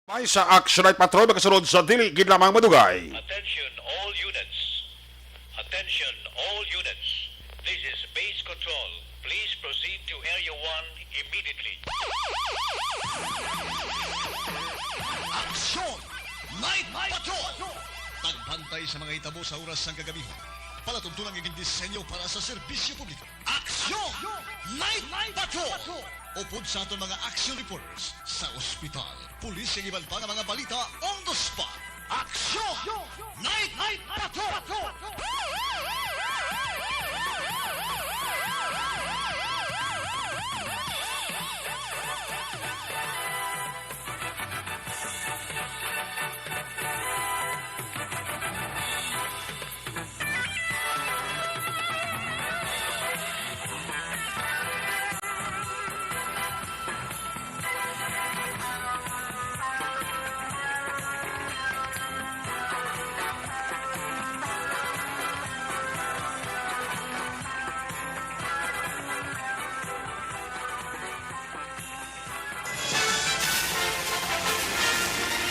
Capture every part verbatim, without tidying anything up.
May sa Action Night Patrol, makasunod sa dili gid lamang madugay. Attention all units. Attention all units. This is base control. Please proceed to Area one immediately. Action Night Patrol! Pagbantay sa mga hitabo sa oras sang kagamihan. Palatuntunan nga gindisenyo para sa serbisyo publiko. Action Night Patrol! Upod sa aton mga action reporters sa ospital, pulis, kag iban pa nga mga balita on the spot. Action Night Patrol!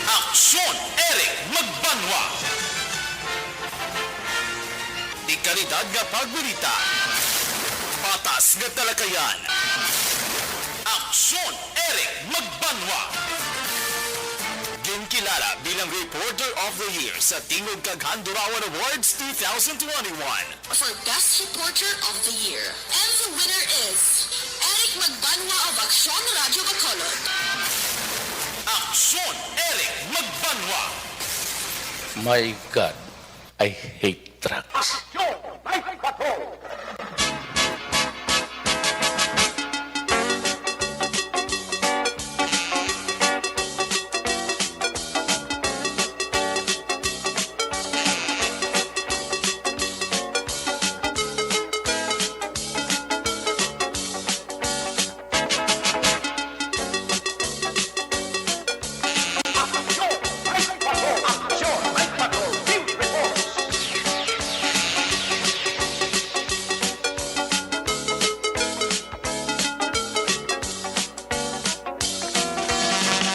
Aksyon, Eric Magbanwa. Dekalidad nga pagbalita. Patas nga talakayan. Aksyon, Eric Magbanwa. Ginkilala bilang Reporter of the Year sa Tingog kag Handurawan Awards two thousand twenty-one. For Best Reporter of the Year. And the winner is Eric Magbanwa of Aksyon Radio Bacolod. Aksyon, Eric Magbanwa. My God, I hate drugs. Aksyon, Night Patrol.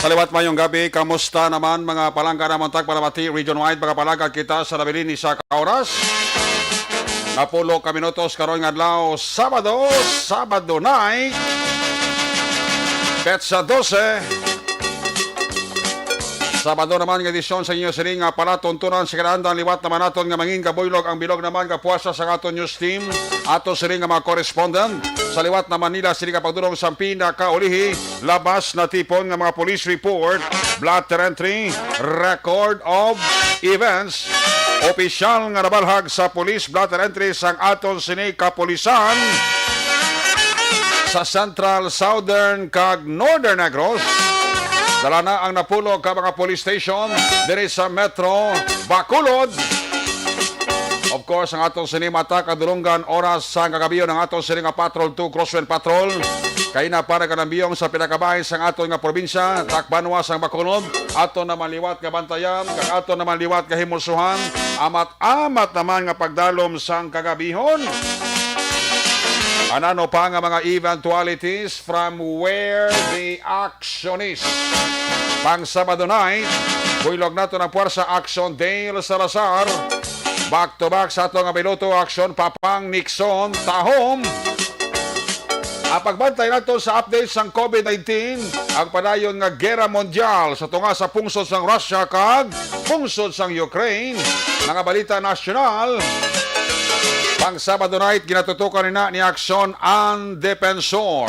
Sa liwat, mayong gabi. Kamusta naman, mga palangga namon tagpalamati region-wide? Makapalagad kita sa nabilin ni sa ka oras. Napulo ka minutos karon nga adlaw, Sabado, Sabado night. Petsa dose. Sabado naman nga edisyon sa inyo sini nga palatuntunan sa kinahanglan. Liwat naman naton nga mangin kabuylog ang bilog naman nga puwersa sa aton news team. Ato sini nga mga correspondent sa liwat naman nila sini nga pagdulong sa pinakaulihi. Labas natipon nga mga police report, blotter entry, record of events, opisyal nga nabalhag sa police blotter entry sang aton sini kapulisan sa Central, Southern, kag Northern Negros. Dala na ang napulo ka mga police station diri sa Metro Bacolod. Of course, ang aton sini mata kadulungan oras sa kagabion ang aton sini nga Patrol two, Crosswind Patrol. Kay na para kanambiyong sa pinakabahin sang aton nga probinsya, takbanwa sang Bacolod, aton naman liwat nga bantayan, kag aton naman liwat nga himusuhan, amat-amat naman nga pagdalom sang kagabihon. Anano pa nga mga eventualities from where the action is? Pang Sabado night, buylog nato ang puwersa Action Dale Salazar. Back to back sa ato nga piloto, Action Papang Nixon Tahom. Ang pagbantay nato sa update sang COVID nineteen, ang padayon nga gera mundial sa tunga sa pungsod sang Russia kag pungsod sang Ukraine. Mga balita nasyonal. Pang Sabado night, ginatutukan nina ni Action ang Defensor.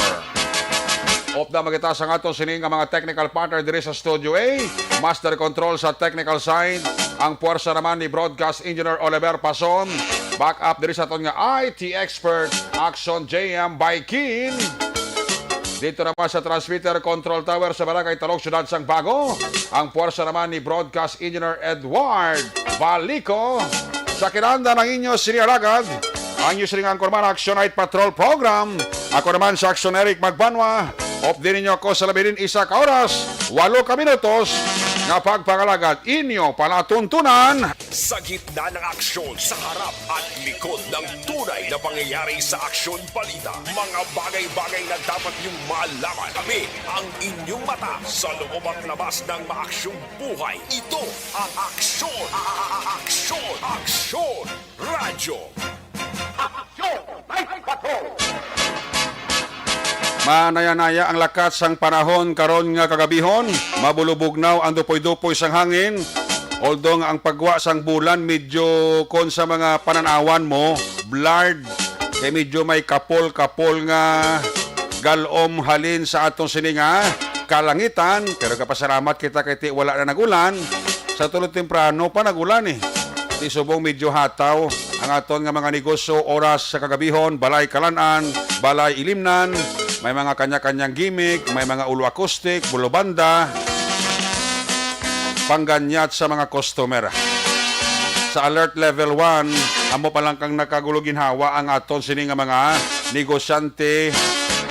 Upda makita sa aton sini nga mga technical partner diri sa Studio A. Master control sa technical side, ang puwersa naman ni Broadcast Engineer Oliver Pason. Backup diri sa aton nga I T expert, Action J M Baikin. Dito naman sa transmitter control tower sa Barangay Talog, Siyudad sang Bago, ang puwersa naman ni Broadcast Engineer Edward Balico. Sa kinanda ng inyo sini alagad, ang inyo sining anchorman, Action Night Patrol Program. Ako naman sa Action, Eric Magbanwa. Updi ninyo ako sa labi nin isa ka oras, walo ka minutos, Pagpangalagad inyo palatuntunan. Sa gitna ng aksyon, sa harap at likod ng tunay na pangyayari sa aksyon balita, mga bagay-bagay na dapat niyong malaman. Kami ang inyong mata sa loob at labas ng maaksyong buhay. Ito ang aksyon, a-, a-, a-, aksyon, aksyon, radyo. Aksyon, Night Patrol. Manaya-naya ang lakat sang panahon karon nga kagabihon. Mabulubugnaw ang dupoy-dupoy sang hangin. Although nga ang pagwa sang bulan medyo kon sa mga pananawan mo, blurred, kay medyo may kapol-kapol nga galom halin sa aton sini nga kalangitan, pero kapasalamat kita kay ti wala na nag-ulan. Sa tulo temprano pa nag-ulan eh. Ti subong medyo hataw ang aton nga mga negosyo oras sa kagabihon, balay kalan-an, balay ilimnan, may mga kanya-kanyang gimmick, may mga ulo acoustic, bulubanda, pangganyat sa mga customer. Sa alert level one, amo pa lang kang nakagulo ginhawa ang aton sini nga mga negosyante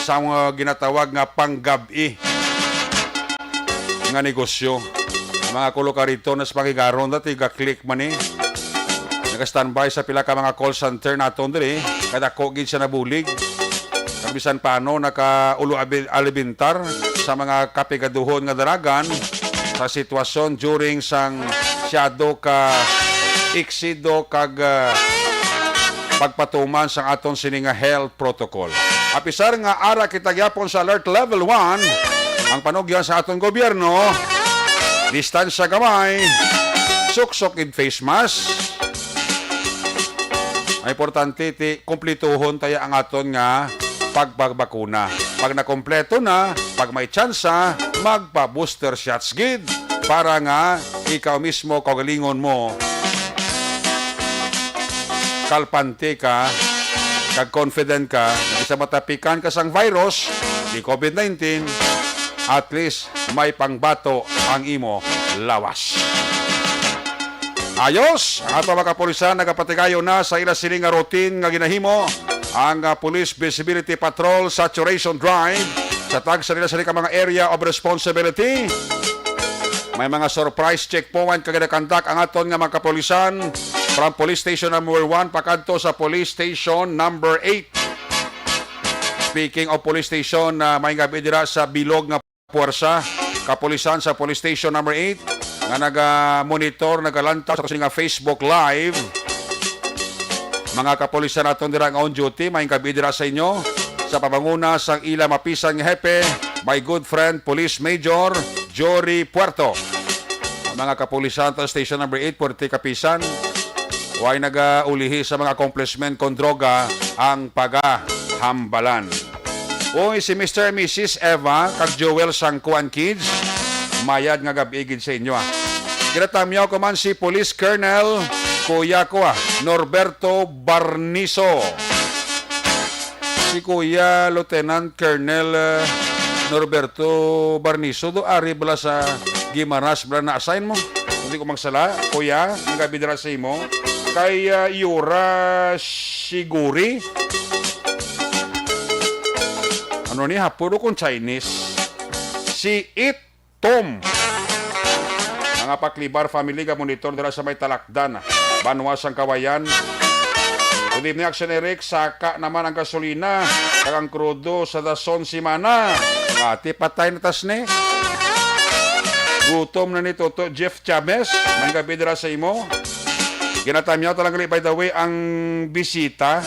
sa mga ginatawag nga panggab-i nga negosyo. Ang mga kulukarito na sa pangigaron dati ga-click man eh. Naka-standby sa pila ka mga call center naton diri. Kadako gid siya nabulig. Kag bisan paano naka-ulo abi-, alibintar sa mga kapigaduhon nga dalagan sa sitwasyon during sang siyado ka eksido kag, ah, pagpatuman sang aton sini nga health protocol. Apisar nga ara kita gyapon sa alert level one, ang panugyan sa aton gobyerno, distansya gamay, suksok in face mask. Ang importante, ti, kumplituhon taya ang aton nga pagpagbakuna. Pag nakompleto na, pag may tsansa, magpa-booster shots gid para nga ikaw mismo, kaugalingon mo, kalpante ka, kag confident ka, nga bisan matapikan ka sang virus, di covid nineteen, at least may pangbato ang imo lawas. Ayos, ang ato mga kapulisan nagapatigayon na sa ila sini nga routine nga ginahimo, ang, ah, Police Visibility Patrol Saturation Drive sa tagsa nila sini ka mga area of responsibility. May mga surprise checkpoint kag ginakandak ang aton nga mga kapulisan from Police Station number one pakadto sa Police Station number eight. Speaking of police station, ah, may gabi dira sa bilog nga puwersa, kapulisan sa Police Station number eight nga naga-monitor, nagalantaw sa aton sini nga Facebook Live. Mga kapulisan naton dira nga on duty, may gabi dira sa inyo. Sa pamanguna sang ila mapisan nga hepe, my good friend, Police Major Jory Puerto. Ang mga kapulisan sa Station number eight, puwerte kapisan. Way nagaulihi sa mga accomplishment kon droga ang pagahambalan. Uy, si Mister and Missus Eva kag Joel Sangko and kids, mayad nga gab-i gid sa inyo, ah. Ginatamyaw ko man si Police Colonel Kuya ko, ah, Norberto Barniso. Si Kuya Lieutenant Colonel, ah, Norberto Barniso, do ari bala sa Guimaras bala na-assign mo? Hindi ko magsala, Kuya, ang gabi dira sa imo. Kay, ah, Yura Siguri. Ano ni, Hapon o kung Chinese? Si It Tom. Mga Paklibar family nga monitor dira sa may Talakdan, Banwa sang Kawayan. Good evening, Action Eric. Saka naman ang gasolina kag ang krudo sa dason semana. Ati patay na tas ni. Gutom na ni Toto Jeff Chavez. May gabi dira sa imo. Ginatamyaw talang gali, by the way, ang bisita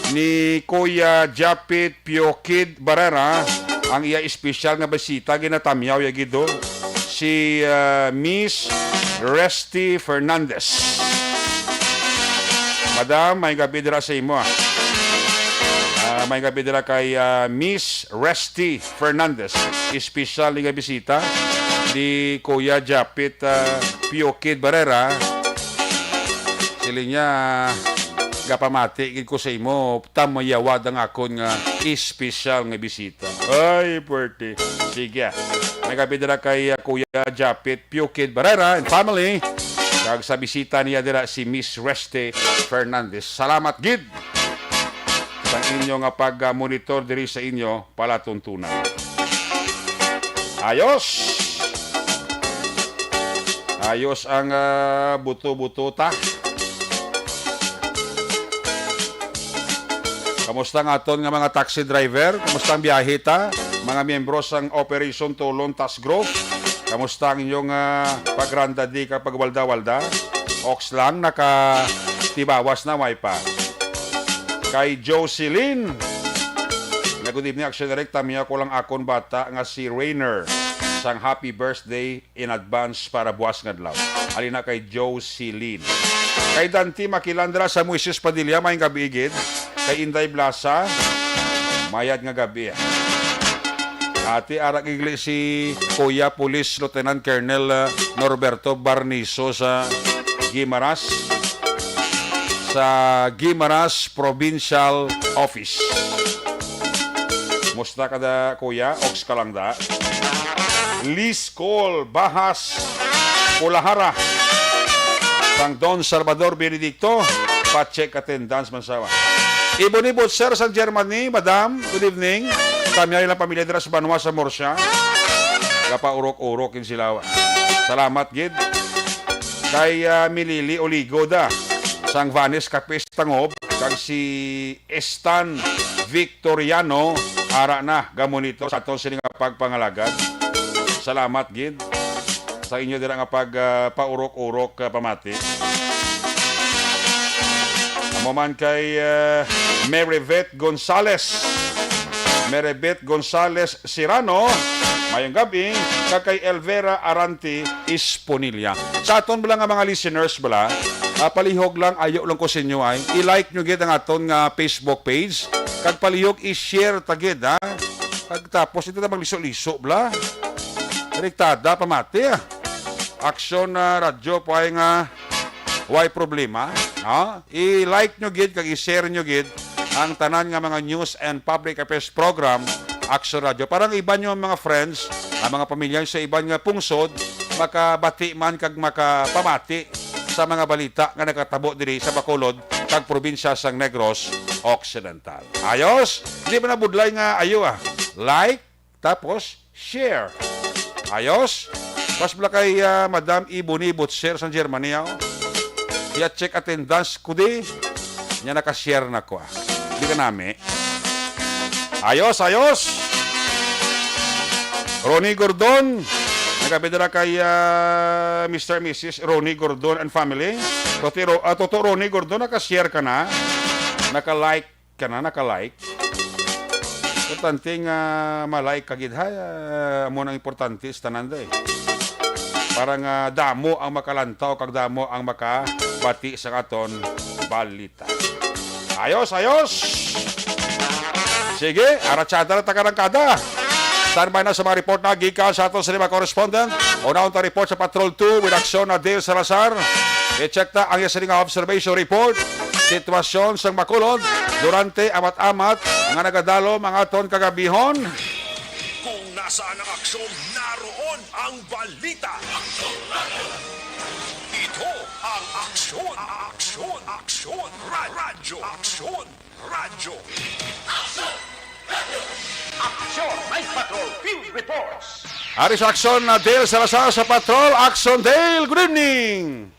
ni Kuya Japit Piokid Barrera, ang iya espesyal nga bisita, ginatamyaw ya gid, oh, si, ah, Miss Resty Fernandez. Madam, may gabi dira sa imo, ah. Ah, may gabi dira kay, ah, Miss Resty Fernandez. Espesyal ni nga bisita ni Kuya Japit, ah, Piokid Barrera. Siling niya, "Gapamati gid ko sa imo, tamayawad ang akon nga espesyal nga bisita." Ay, puwerte. Sige, ah. May gabi dira kay, ah, Kuya Japit Piukid Barrera and family. Kag sa bisita niya dira si Miss Reste Fernandez. Salamat gid sa inyo nga pag-monitor diri sa inyo palatuntunan. Ayos! Ayos ang, ah, buto-buto ta. Kamusta ang aton nga mga taxi driver? Kamusta ang biyahe ta? Mga miyembro sang Operation Tulon Task Group, kamusta ang inyong, ah, pagrandadi kag pagwalda-walda? Oks lang, nakatibawas na, way pa. Kay Jocelyn, nga, "Good evening, Action Direct. Tamiya ko lang akon bata nga si Rainer sang happy birthday in advance para buwas nga adlaw." Halin na kay Jocelyn. Kay Dante Makilandra sa Moises Padilla, may gabi gid. Kay Inday Blasa, mayad nga gabi. Ati, ara gid si Kuya Police Lieutenant Colonel, uh, Norberto Barniso sa Guimaras, sa Guimaras Provincial Office. Musta ka da, kuya? Oks ka lang da. Liz Cole Bahas Kulahara, sang Don Salvador Benedicto, pa-check attendance man sawa. Ibon-ibot, sir, sang Germany, madam, good evening. Kami ay ilang pamilya dira sa banwa sa Murcia. Gapaurok-urok in sila. Salamat gid. Kay, ah, Milili Oligo da, sang Vanes Cafe Tangob, kag si Stan Victoriano, ara na, gamonitor sa aton sini nga pagpangalagad. Salamat gid sa inyo dira nga pag, ah, paurok-urok, ah, pamati. Amo man kay, ah, Meriveth Gonzales. Meriveth Gonzales Sirano, mayong gabi, kag kay Elvera Aranti Esponilla. Sa aton bala nga mga listeners bala, ah, palihog lang, ayo lang ko sa inyo ay, i-like nyo gid ang aton nga Facebook page, kag palihog i-share ta gid, ha? Kag tapos, ito na magliso-liso bala. Rektada, pamati, ah. Aksyon na radyo po ay nga way problema, no? I-like nyo gid kag i-share nyo gid ang tanan nga mga news and public affairs program, Aksyon Radyo. Para ang iban nyo mga friends, ang mga pamilya sa iban nga pungsod, makabati man kag makapamati sa mga balita nga nagkatabo diri sa Bacolod kag probinsya sang Negros Occidental. Ayos? Di ba nabudlay nga ayo, ah? Like, tapos share. Ayos? Pas bala kay, ah, Madam Iboni Butcher sang Germany, oh. Iya check attendance ko di. Nya naka-share na ko, ah. Di ka nami. Ayos, ayos. Ronnie Gordon. Nagabida na kay, ah, Mister Missus Ronnie Gordon and family. Toto, Ro-, ah, Toto Ronnie Gordon, naka-share ka na. Naka-like ka na, naka-like. Importante nga ma-like ka gid, ha? Ah, amo nang importante sa tanan, day. Para nga damo ang makalantaw kag damo ang makabati sa aton balita. Ayos, ayos! Sige, aratsada na ta karangkada. Standby na sa mga report na gikan sa aton sa lima correspondent. Unahon ta report sa Patrol two with Aksyon Adel Salazar. I-check ta ang iya sini nga observation report. Sitwasyon sang Bacolod durante amat-amat nga nagadalom ang aton kagabihon. Kung nasaan ang aksyon, naroon ang balita. Ito ang Aksyon, Aksyon, Aksyon, Ra-, Radyo, Aksyon, Radyo. Aksyon! Aksyon! May Patrol Field Reports! Ari sa Aksyon na Dale Salazar sa Patrol. Aksyon, Dale, good evening!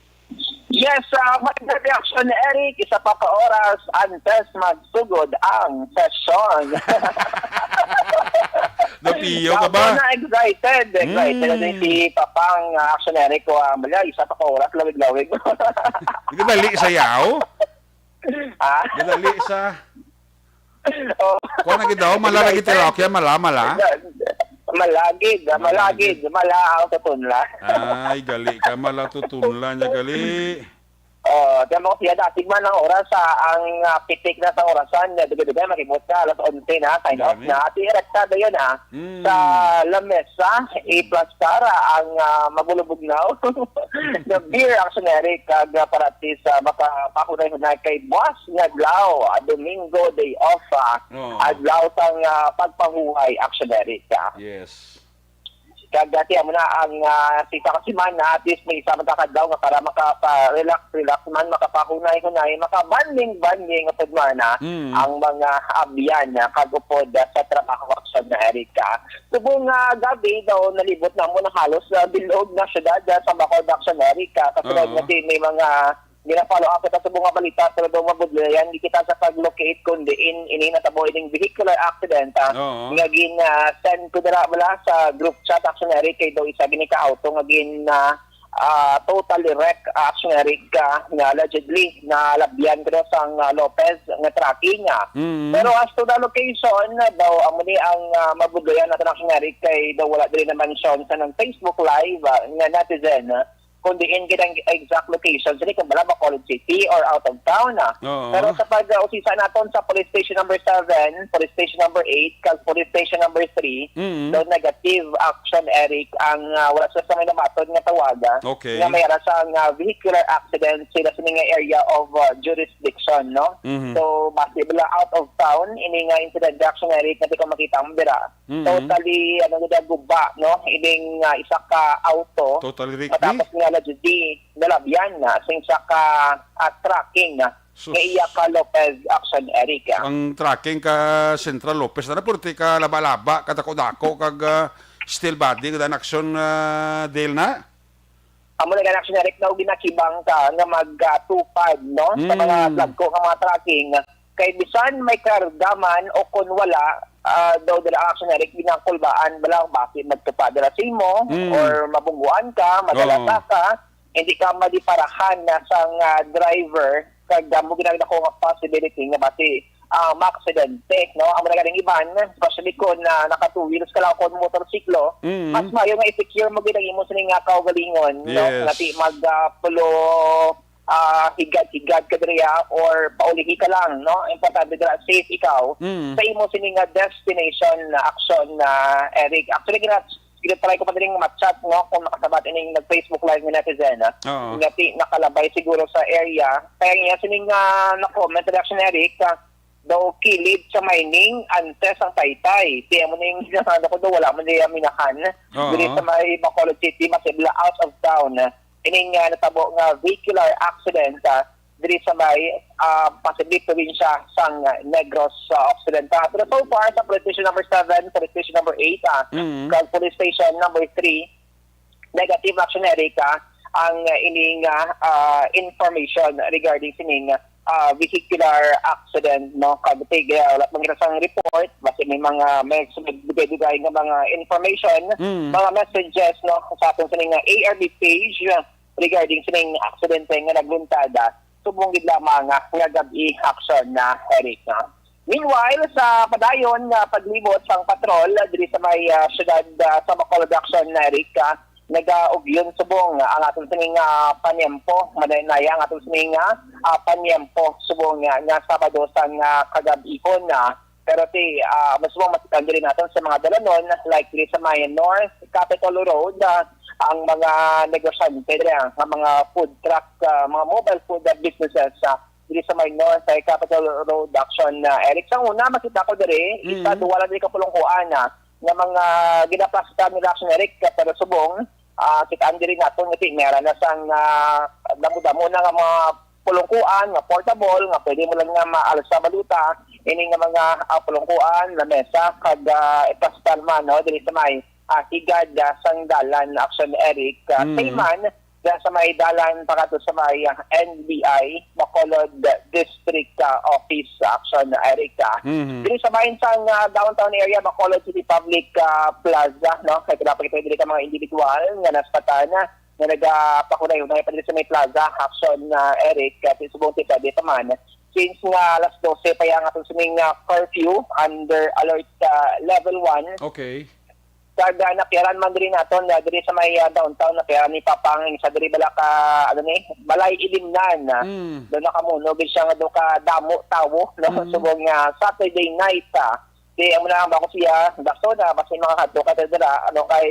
Yes, ah, may reaction ni Eric, isa pa ka oras antes magsugod ang sesyon. Napiyo ka ba? Ako na excited. Excited na din Mm. si Papang, ah, Action Eric ko, ah, mali, isa pa ka oras, lawig-lawig. Di ka dali sa yaw? Ah? Di dali sa Oh. Kuha na gid daw, mala lagi tilapia, mala, mala. Malagid, ah, malagid, mala ang tutunla. Ay, gali ka, mala tutunla niya, gali. Oh, tiyan mo siya, datig man ang oras sa ang, ah, pitik na sa orasan niya, dugay-dugay, makibot ka, alas onse na, sign off Dami. na. Ati, rekta dayon, ah, Mm. sa lamesa, iplastar ang, ah, mabulubugnaw nga beer, Action Eric, kag, ah, para at least, ah, makapahunay-hunay kay buwas nga adlaw, ah, Domingo, day off, ah, Oo. adlaw sang, ah, pagpahuway, Action Eric, ah. Yes. Kag dati amo na ang, ah, sa isa ka semana, at least may isa man ka adlaw nga para makapa-relax, relax man, makapahunay-hunay, makabanding-banding upod man, ah, Mm. ang mga abyan, ah, kag upod, ah, sa trabaho, Action na Erica. Subong nga gab-i daw nalibot na mo na halos sa bilog na syudad, ah, sa Bacolod, Action Erica. Kasunod Oo. nga di may mga gina-follow up sa subong nga balita, pero daw mabudlayan di kita sa pag-locate kung diin ini natabo ining vehicular accident, ah, Oo. nga gin, ah, send ko dira bala sa group chat, Action Erica, kay daw isa gini ka auto nga gin, ah, ah, totally wreck, ah, Action Erica, nga allegedly nalabyan ko sang, ah, Lopez nga trucking, ah. Mm. Pero as to the location, ah, daw amo ni ang, ah, mabudlayan naton, Action Erica, kay daw wala diri na mention sa nang Facebook Live, ah, nga netizen, ah, kung diin gid ang exact location sini, kung bala Bacolod City or out of town, ah. Oo. Pero sa pag-usisa naton sa Police Station Number Seven, Police Station Number Eight, kag Police Station Number Three, Mm. daw negative action, Eric, ang, ah, wala sila sa may namatod nga tawaga Okay. nga may ara sa nga vehicular accident sila sa mga area of, ah, jurisdiction, no? Mhm. So, basi bala out of town, ini nga incident, Action Eric, nga di ko makita ang bira. Mhm. Totally, ano, gid, guba, no? Ining, ah, isa ka auto, Totally wrecked, matapos eh. nga allegedly nalabyan na sa isa ka, ah, trucking, ah, Sus. nga iya ka Lopez, Action Erica. Ang trucking ka Central Lopez, na purti ka laba-laba, kadako-dako, kag, ah, steel body, kada action, ah, deal na? Amo na gani, Action Eric, na ginakibang ka nga magtupad, no, sa mga Mm. dagko nga mga trucking. Kay bisan may karga man o kon wala, ah, daw dira, Action Eric, ginakulbaan bala basi magtupad dira sa imo Mm. or mabungguan ka, madala Oo. ka, hindi ka maliparahan na sang, ah, driver, kag amo ginagdako nga possibility nga basi, ah, maaksidente, no? Amo na ganing iban, especially kon, ah, naka two wheels ka lang kon motorsiklo, Mm. mas maayo nga i-secure mo gid ang imo sini nga kaugalingon, no? Yes. Nga di mag, ah, pulo, ah, higad-higad ka diri, ah, or paulihi ka lang, no? Importante dira, safe ikaw Mm. sa imo sini nga destination na action na, Eric. Actually, gina-, gina-try ko pa diri nga ma-chat, no? Kung makasabat ining nag-Facebook Live nga netizen, ah. Oo. Nga ti-, nakalabay siguro sa area. Kaya niya sining, ah, na-comment reaction, Eric, ah, daw kilid sa mining, antes ang taytay. Kaya mo ning, ano ko daw, wala mo niya minahan. Oo. Diri sa may Bacolod City, mas ibla out of town. Ining, ah, natabo nga vehicular accident, ah, diri sa may, ah, Pasig probinsya sang Negros, ah, Occidental. Pero so far, sa police station number seven, police station number eight, ah, Mm. kag police station number three, negative action, Erica, ang, ah, ining, ah, ah, information regarding sining, ah, vehicular accident, no? Kag tig, ah, wala pang kita sang report, basi may mga, may dugay-dugay nga mga information, Mm. mga messages, no, sa aton sining, ah, A R B page, ah, regarding sining aksidente nga nagluntad, ah, subong gid lamang, ah, nga gab-i action na, Eric, no? Meanwhile, sa padayon nga paglibot sang patrol, ah, diri sa may, ah, siyudad, ah, sa Bacolod, action na, Eric, ah, nagaugyon subong, ah, ang aton sining, ah, panyempo, manay-naya ang aton sining, ah, ah, panyempo subong, ah, nga Sabado sang, ah, kagab-ihon, ah, Pero ti, ah, mas mo makita diri naton sa mga dalanon, like diri sa may North Capitol Road, ah, ang mga negosyante diri, ah, ang mga food truck, ah, mga mobile food, ah, businesses, ah, diri sa may North, ah, Capitol Road, action, ah, Eric. Sa una, makita ko diri, isa, Mm. duwa lang diri ka pulungkuan, ah, nga mga ginaplastar nila, action, Eric, pero subong, ah, kitaan diri naton nga ti, meron na sang, ah, damo-damo na nga mga pulungkuan nga portable nga pwede mo lang nga maalsa baluta ini nga mga, ah, pulungkuan, lamesa, kag, ah, iplastar man, no, diri sa may, ah, higad, ah, sang dalan, action, Eric. Ah, Mm. Same man, dira sa may dalan pakadto sa may, ah, N B I, Bacolod District, ah, Office, action, Eric. Ah. Mhm. Diri sa may sang, ah, downtown area, Bacolod City Public, ah, Plaza, no? Kay pinapakita diri ka mga individual nga nasapatan nga nagapakunay-unay pa diri sa may plaza, action, ah, Eric, ah, sa subong ti pwede pa man. Since nga alas dose pa yang aton sining, ah, curfew under alert, ah, level one. Okay. Kag, ah, napiaran man diri naton, ah, diri sa may, ah, downtown, napiaran ni Papang, isa diri bala ka, ano ni, balay ilimnan, ah. Mm. Daw nakamuno gid siya nga daw ka damo tawo, no? Mm. Subong nga Saturday night, ah. Di, amo na ang bako siya, daso na, basi makakadto ka dira, ano kay,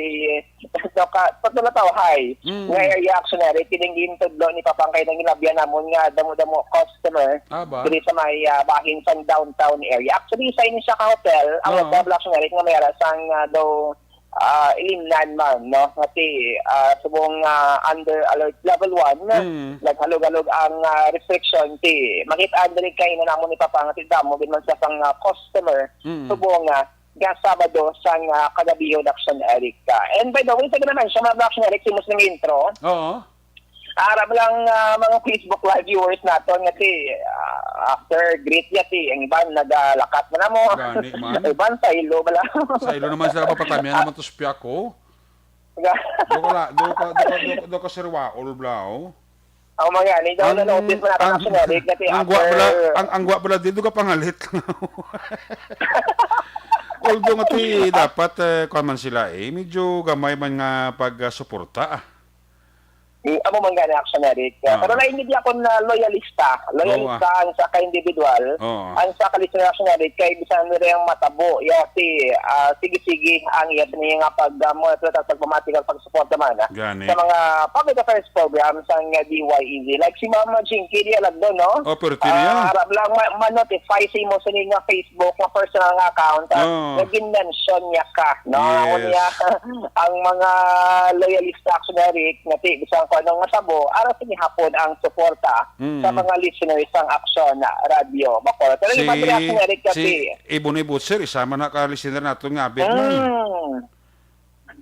ano ka, pagdala tao, hi. Mm. Nga area, action, Eric, kining gintudlo ni Papang kay nang ginabyan namon nga damo-damo customer Ah, ba? diri sa may, ah, bahin sang downtown area. Actually, sa ini siya ka hotel, ang Oo. hotel, action, Eric, nga may ara sang, ah, daw, ah, ilimnan man, no? Nga ti, ah, subong, ah, under alert level one, Mm. naghalog-halog ang, ah, restriction, ti, makita diri kay na namon ni Papang, ti, damo gid man sa sang, ah, customer, Mm. subong, ah, nga Sabado sang, ah, kagabihon, Action Eric. Ah, and by the way, sa naman siya, mga Action Eric, si Muslim Intro. Oo. Aram lang, ah, mga Facebook Live viewers naton nga si, ah, after greet niya, si ang iban nagalakat na namo. Gani man. Iban sa ilo bala. Sa ilo naman sila, mapatamian naman to sa piyak ko. Ga- Do ka la, do ka, do ka, do, do ka sirwaol, bla, oh. Ang mga ni daw na notice mo na ang, ka, Action Eric, nga si ang gwa after pala, ang, ang gwa pala dito ka pangalit. Although nga ti dapat, eh, kuwan man sila, eh, medyo gamay man nga pagsuporta, ah. Mm, amo man gani, Action Eric. Ah, Oo. Pero lain gid akon na loyalista, loyalista Oo. ang sa ka individual, Oo. ang sa ka listener, Action Eric, kay bisan nila ang matabo, ya, si, ah, sige-sige ang iya sini nga pag, ah, monitor at pagpamati kag pagsuporta man, ah, Gani. sa mga public affairs programs ang, ah, D Y E Z. Like si Mama Jinky Dialagdo, no? Oh, pero tini Ah, yan. harap lang ma-, ma-notify sa imo sini nga Facebook, nga personal nga account, ah, Oo. nga gin-mention niya ka, no? Amo Yes. niya ang mga loyalista, Action Eric, nga ti-, bisan ko anong masabo, ara sa gihapon ang suporta Mm. sa mga listeners sang Action Radio Bacolod. Pero Si, yung mga Action Eric si kasi, Ibon Ibutser, isa man na ka listener naton nga abit mo. Mm.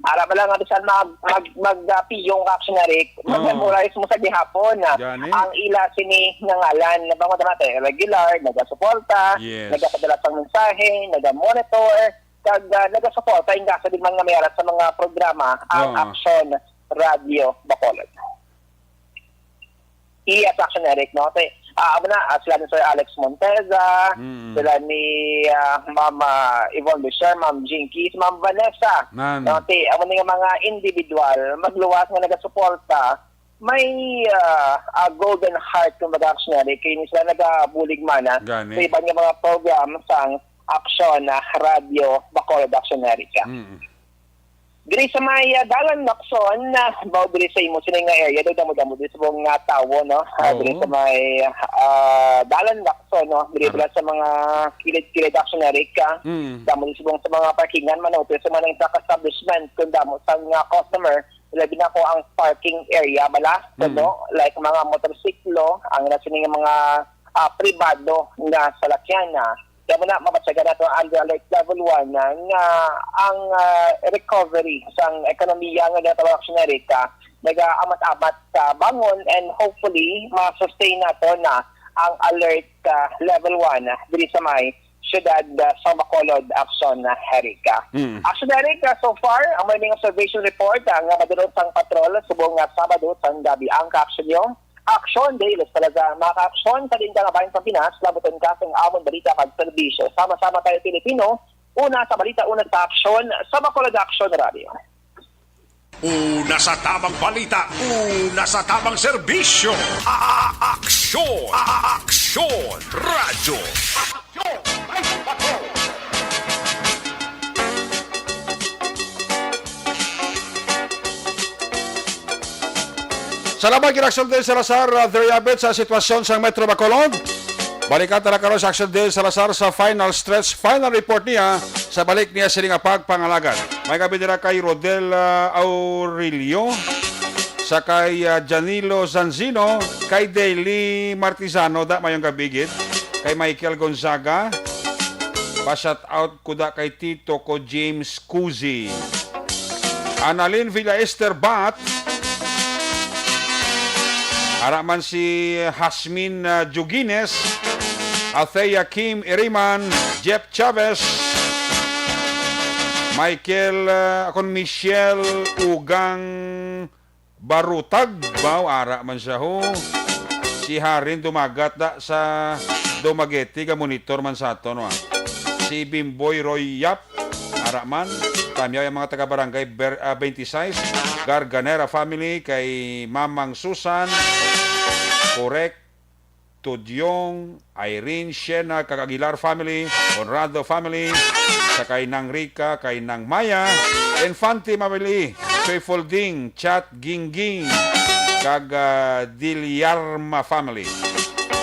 Ara ba lang nga bisan mag, mag, mag, ah, piyong ka, Action Eric, Oo. mag-memorize mo sa gihapon na Gani. ang ila sini nga ngalan, na bang matama tayo, regular, nagasuporta, Yes. nagapadala sang mensahe, nagamonitor, kag, ah, nagasuporta, yung kaso di man nga may aras sa mga programa, ang Oo. Action Radio Bacolod. Iya, sa Action Eric, no? Kay, ah, amo na, ah, sila ni Sir Alex Monteza, Mm. sila ni, ah, Ma'am, ah, Yvonne Lucier, Ma'am Jinky, Ma'am Vanessa. Nan. No, ti, amo ni nga mga individual, magluwas nga nagasuporta, may, ah, ah, golden heart, kumbaga, Action Eric, kay ni sila nagabulig man, ah, Gani. sa iban nga mga program sang Action, ah, Radio Bacolod, Action Eric, ah. Mm. Diri sa may, ah, Dalan Lacson, ah, mao diri sa imo sini nga area, daw damo-damo diri sa buong nga tawo, no? Ah, Oo. diri sa may, ah, Dalan Lacson, no? Diri Tama. pala sa mga kilid-kilid, Action Eric, ah. Mm. Damo diri sa buong sa mga parkingan, man, o sa mga truck establishment, kung damo sa mga customer, labi na ko ang parking area bala, Mm. no? Like mga motorsiklo, ang na sini nga mga, ah, pribado nga salakyan, ah. Kaya mo na, mabatyagan nato ang under alert level one na nga ang, ah, recovery sang ekonomiya nga ginatawag sa Amerika, nagaamat-amat sa bangon, and hopefully, ma-sustain nato na ang alert, ah, level one, ah, diri sa may siyudad, ah, sa Bacolod, Action, ah, Erica. Mm. Action Erica, so far, ang may mga observation report, ah, nga madulot sang patrol subong nga Sabado sang gabi ang ka-action nyo. Aksyon, Dale Salazar, mga ka-aksyon, sa Lindang Abayan sa Pinas, labuton ka sa amon balita kag serbisyo. Sama-sama tayo, Pilipino, una sa balita, una sa aksyon, sa Bacolod Action Radio. Una sa tamang balita, una sa tamang serbisyo. A-, a-, aksyon, a-, aksyon, radyo. Salamat kay Action Dale Salazar, uh, Deriabit sa sitwasyon sa Metro Bacolod. Balikan ta na karon sa Action Dale Salazar sa final stretch, final report niya sa balik niya sini nga pagpangalagad. May gabi dira kay Rodel, uh, Aurelio, sa kay, uh, Janilo Zanzino, kay Daily Martizano, da mayong gabi gid, kay Michael Gonzaga, pa-shout out ko da kay Tito ko James Cusi. Annalyn Villaester Bat. Ara man si Hasmin, ah, Jugines, Althea Kim Iriman, Jeff Chavez, Michael, ah, akon Michelle Ugang Barutag, baw, ara man siya, ho. Si Harin Dumagat da sa Dumaguete, ga-monitor man sa aton, wa. Si Bimboy Roy Yap, ara man. Tamyaw ang mga taga Barangay Ber-, ah, twenty-six, Garganera family, kay Mamang Susan, Correct, Tudyong, Irene, Shena, kag Aguilar family, Honrado family, sa kay Nang Rica, kay Nang Maya, Infante family, Soy Folding, Chat Gingging, kag, ah, Dilyarma family.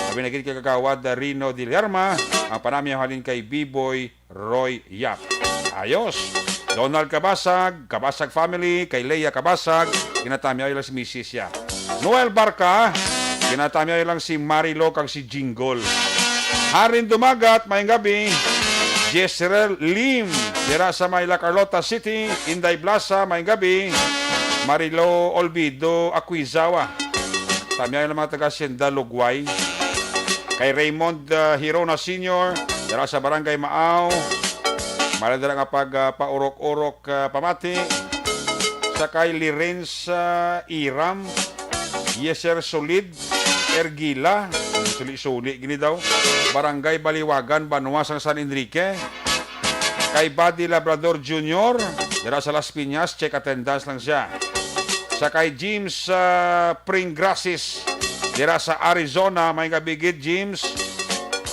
Abi na gid kay Kagawad Rino Dilyarma, ang panamyaw halin kay Biboy Roy Yap. Ayos. Donald Kabasag, Kabasag family, kay Leia Kabasag, ginatamyaw lang si misis siya. Noel Barca, ginatamyaw lang si Marilo kag si Jinggol. Harin Dumagat, mayong gabi. Jezreel Lim, Dira sa may La Carlota City, Inday Blasa, may gabi, Marilo Olvido Aquizawa. Tamyaw ng mga taga Hacienda Lugway. Kay Raymond, ah, Hirona Senior, dira sa Barangay Maaw. Mara dira nga pag, ah, paurok-urok, ah, pamati. Sa kay Lirenza Iram, Yeser Solid, Ergila, suli-suli gini daw. Barangay Baliwagan, Banwa sang San Enrique. Kay Buddy Labrador Junior, dira sa Las Piñas, check attendance lang siya. Sa kay James, ah, Pringgrasis, dira sa Arizona, may gabi gid, James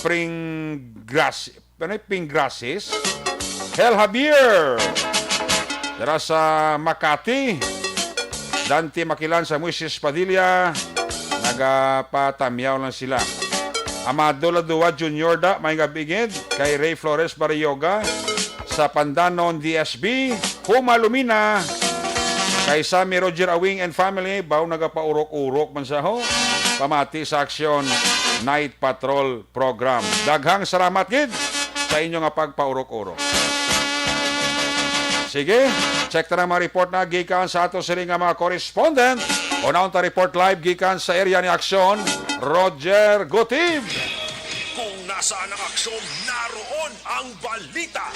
Pringgrasis. Ano yung Pringgrasis? Hel Javier, dira sa Makati. Dante Makilan sa Moises Padilla, nagapatamyaw lang sila. Amado Ladua Junior da, may gabi gid. Kay Ray Flores Barrioga, sa Pandanon D S B, Huma Lumina. Kay Sammy Roger Awing and family, baw nagapaurok-urok man sa ho. Pamati sa aksyon, Night Patrol Program. Daghang salamat gid sa inyo nga pagpaurok-urok. Sige, check ta na mga report na gikan sa ato sini nga mga correspondent. Unahon ta report live gikan sa area ni aksyon, Roger Gutib. Kung nasaan ang aksyon, naroon ang balita.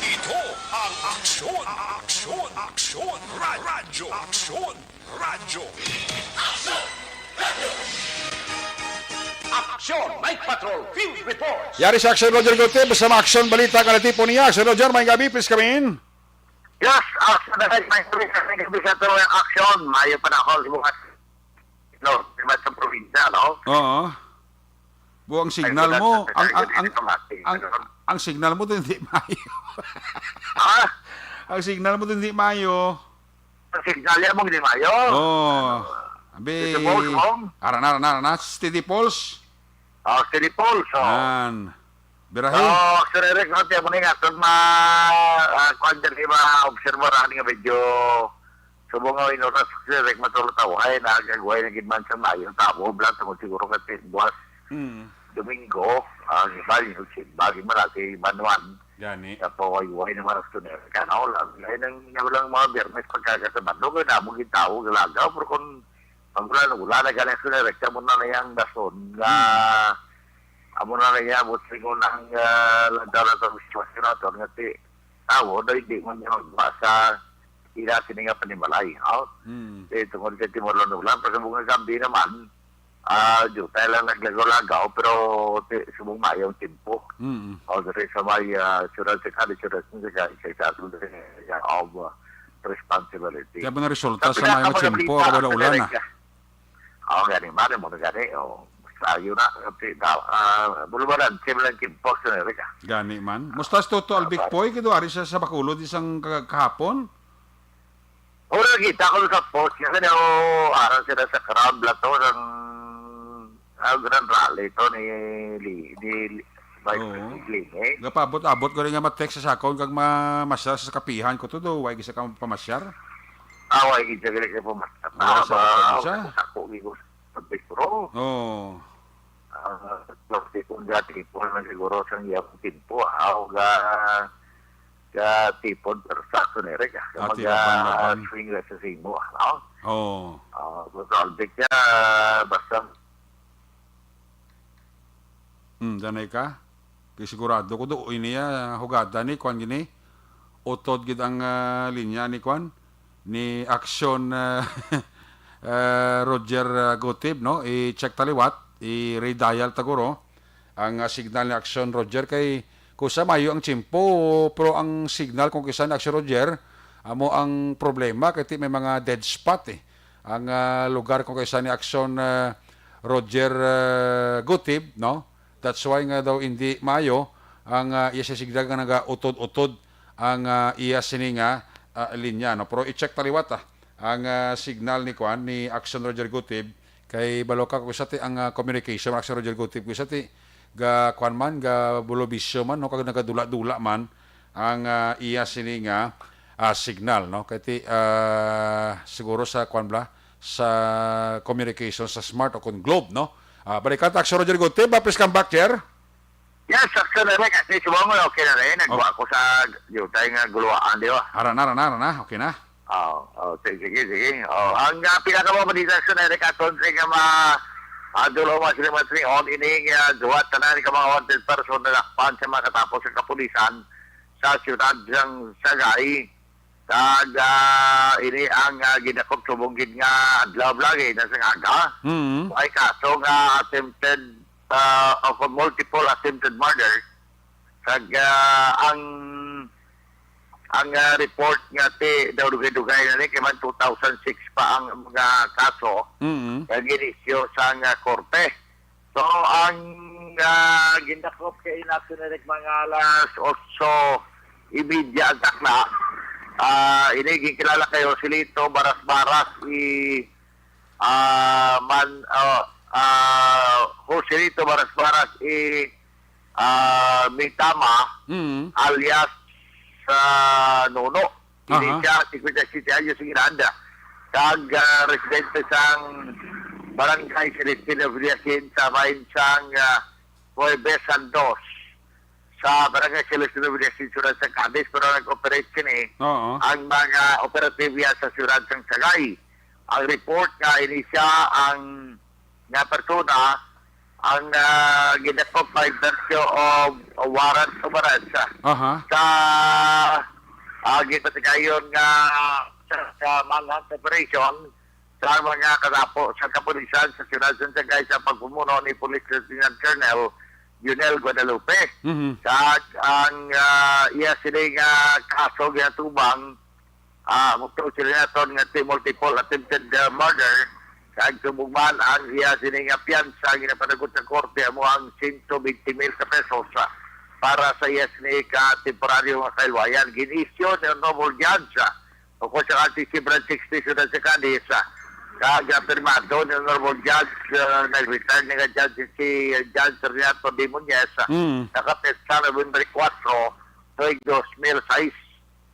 Ito ang aksyon, aksyon, aksyon, ra- radyo, aksyon, radyo. Aksyon, Night Patrol, Field Report. Yari sa aksyon, Roger Gutib, sa mga aksyon, balita, nga natipon niya. Sir Roger, may gabi, please come in. Yes, aksyon na kayo, may gabi, may gabi sa ato ang aksyon. Mayo pa na ako, bukas. No, di ba sa probinsya, no? Oo. Bu, ang signal mo, ang, ang, ang, ang, ang signal mo din di mayo. Ha? Ang signal mo din di mayo. Ang signal niya mong di mayo. Oh. Abi, City Falls, Mom? Ara na, ara na, ara na. City Falls. Oh, City Falls, oh. Yan. Birahi. Oh, Sir Eric, no, tiyan mo na nga, kung ma-, ah, kuwan dyan, eh, ma-observe mo, ano nga medyo subong nga inuras, Sir Eric, matulog tao, ay, nagagway na gid man sa maayong tao, bla, tungod siguro kasi buwas Mm. Domingo, ang iba, yung simba, yung malaki, Banwan, Gani. Sa pawayway naman ang Sir Eric, ano, lang, ay, nang, nang, lang mga Biyernes, pagkaga sa Banwa, kaya namo gid tao, galagaw, pero kung ang ulan, ulan na gani, Sir Eric, sa muna na yung dason, nga, Mm. amo na na yung, abot sa ingon ang, ah, landaw na sa sitwasyon nato, nga si, tao, na hindi man niya magwa sa ila sini nga panimalay, no? Hmm. Eh, tungod kay Timor lang ulan, pero sa mga gambi naman, ah, jutay lang naglagaw-lagaw, pero ti-, subong maayong timpo. Mm. O, diri sa may, ah, siyudad sa Cali, siyudad sa Cali, sa, sa, sa, of, ah, responsibility. Kaya ba na resulta Sa sa maayong pinakamalapit timpo, na kay wala sa ulan, ah? Amerika. O, gani, mali mo na gani, o. Sayo na, ah, ah, bulubaran, sila lang timpo sa Amerika. Gani man. Musta si Toto Ah, Albik pare. Poy, kay duari siya sa Bacolod isang ka-, kahapon? Wala, kita ko sa post niya, kanya, oh, aral sila sa crowd, bla to, sang, ah, grand rally to ni Li-, ni Li-, Vice Oo. President Leni. Gapabot-abot ko rin nga ma-text sa akon kag ma-, masyar sa kapihan ko to do, why gisa ka pamasyar? Ah, why gisa gali ka pamasyar? Wala sa Ah, ako, ba, isa. Ako, gigo sa Big Bro. Oo. Ah, tipon nga, tipon na siguro sa iyang timpo, ah, o ga, ga tipon, pero sakto na rin, ah. Ah, Mag, tira, ah, ban, ban. Swing na sa simo, ah, no? Oo. Ah, so, Alvin, ah, basta Hmm, danay ka? Kay sigurado ko do, ini, ah, hugada ni, kwan gini. Utod gid ang, ah, linya ni, kwan, ni Aksyon, ah, ah, Roger, ah, Gutib, no? I-check ta liwat, i-redial ta guro ang, ah, signal ni Aksyon Roger kay kusa mayo ang tiyempo, pero ang signal kung kisa ni Aksyon Roger, amo ang problema kay ti may mga dead spot, eh. Ang, ah, lugar kung kisa ni Aksyon, ah, Roger, ah, Gutib, no? That's why nga daw hindi maayo ang, ah, iya sa signal nga nagautod-utod ang, ah, iya sini nga, ah, linya, no? Pero i-check ta liwat, ah, ang, ah, signal ni, kwan, ni Aksyon Roger Gutib, kay balo ka kung sa ti ang, ah, communication, Aksyon Roger Gutib, kung sa ti ga, kwan man, ga bulobisyo man, no? Kag nagadula-dula man ang, ah, iya sini nga, ah, signal, no? Kay ti, ah, siguro sa, kwan bala, sa communication sa Smart o kon Globe, no? Ah, balikan ta, Aksyon Roger Gutib, ah, please come back, sir. Yes, Action Eric, kasi subong mo, okay na rin. Nagkuha ko sa yutay nga guluwaan, di ba? Ara na, ara na, ara na. Okay na. Oo, oh, sige, sige, sige. Oh, ang uh, pinakamabalita sa Eric aton sa nga ma uh, dulo mga sila matri on ining uh, duwa tanan ka mga wanted person na lakpan sa mga katapos sa kapulisan sa siyudad sang Sagay. Kag ah, ini ang ah, gidakop subong gid nga adlaw lagi na sa aga. Mm. May kaso nga attempted ah, of a multiple attempted murder. Kag ah, ang ang ah, report nga ti daw dugay-dugay na ni kay man two thousand six pa ang mga kaso Mm. nga ginisyo sa nga korte. So ang ah, gindakop kay nato na mga alas otso y media ang takna. Ah, ini ginkilala kay Joselito Baras-Baras i ah, man oh, ah, Joselito Baras-Baras i ah, Mitama Mm. alias ah, Nono. Kini Aha. siya, singkwenta y siyete anyos ang edad. Kag ah, residente sang Barangay Celestino Villasin sa bahin sang ah, Huwebes Santos sa Barangay Celestino Villasin, Siyudad sa Cadiz, pero nag-operate sini Oo. ang mga operative sa Siyudad sang Sagay. Ang report nga ini siya ang nga persona ang ah, gidakop by virtue of warrant of arrest ah, Aha. sa ah, gipatigayon nga sa, sa manhunt operation sa mga kadapo sa kapulisan sa Siyudad sa Sagay sa pagpumuno ni Police Lieutenant Colonel Junel Guadalupe. Mhm. Sa ang ah, iya sini nga kaso ginatubang ah, mukto sila naton nga ti multiple attempted uh, murder. Kag subong man ang iya sini nga piyansa ang ginapanagot sa korte amo ang sento bente mil ka pesos ah, para sa iya sini ka temporaryo nga kailwayan. Gin-issue ni Honorable Judge ah, o kung sa R T C Branch sixty Siyudad sa Cadiz ah, kag pirmado ni Honorable Judge uh, nag-retire na nga Judge si Judge Renato D. Muñez ah, Mm. nakapetsa November kuwatro, tuig dos mil sais.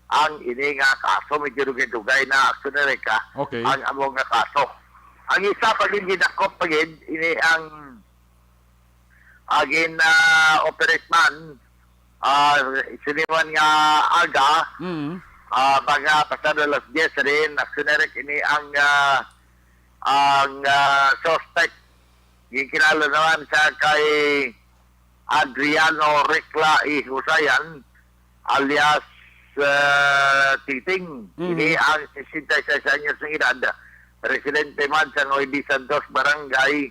Ang ini nga kaso, medyo dugay-dugay na, Action Eric, ah, Okay. ang amo nga kaso. Ang isa pa gid gidakop pa gid, ini ang agin ah, operate man, ah, siniwan nga aga, Mm. ah, mga pasado alas diyes rin, Action Eric, ini ang ah, ang ah, suspect ginkilala naman sa kay Adriano Recla Ihusayan alias ah, Titing. Mhm. Ini ang sesenta y seis anyos nga edad. Residente man sa Nueve Santos, Barangay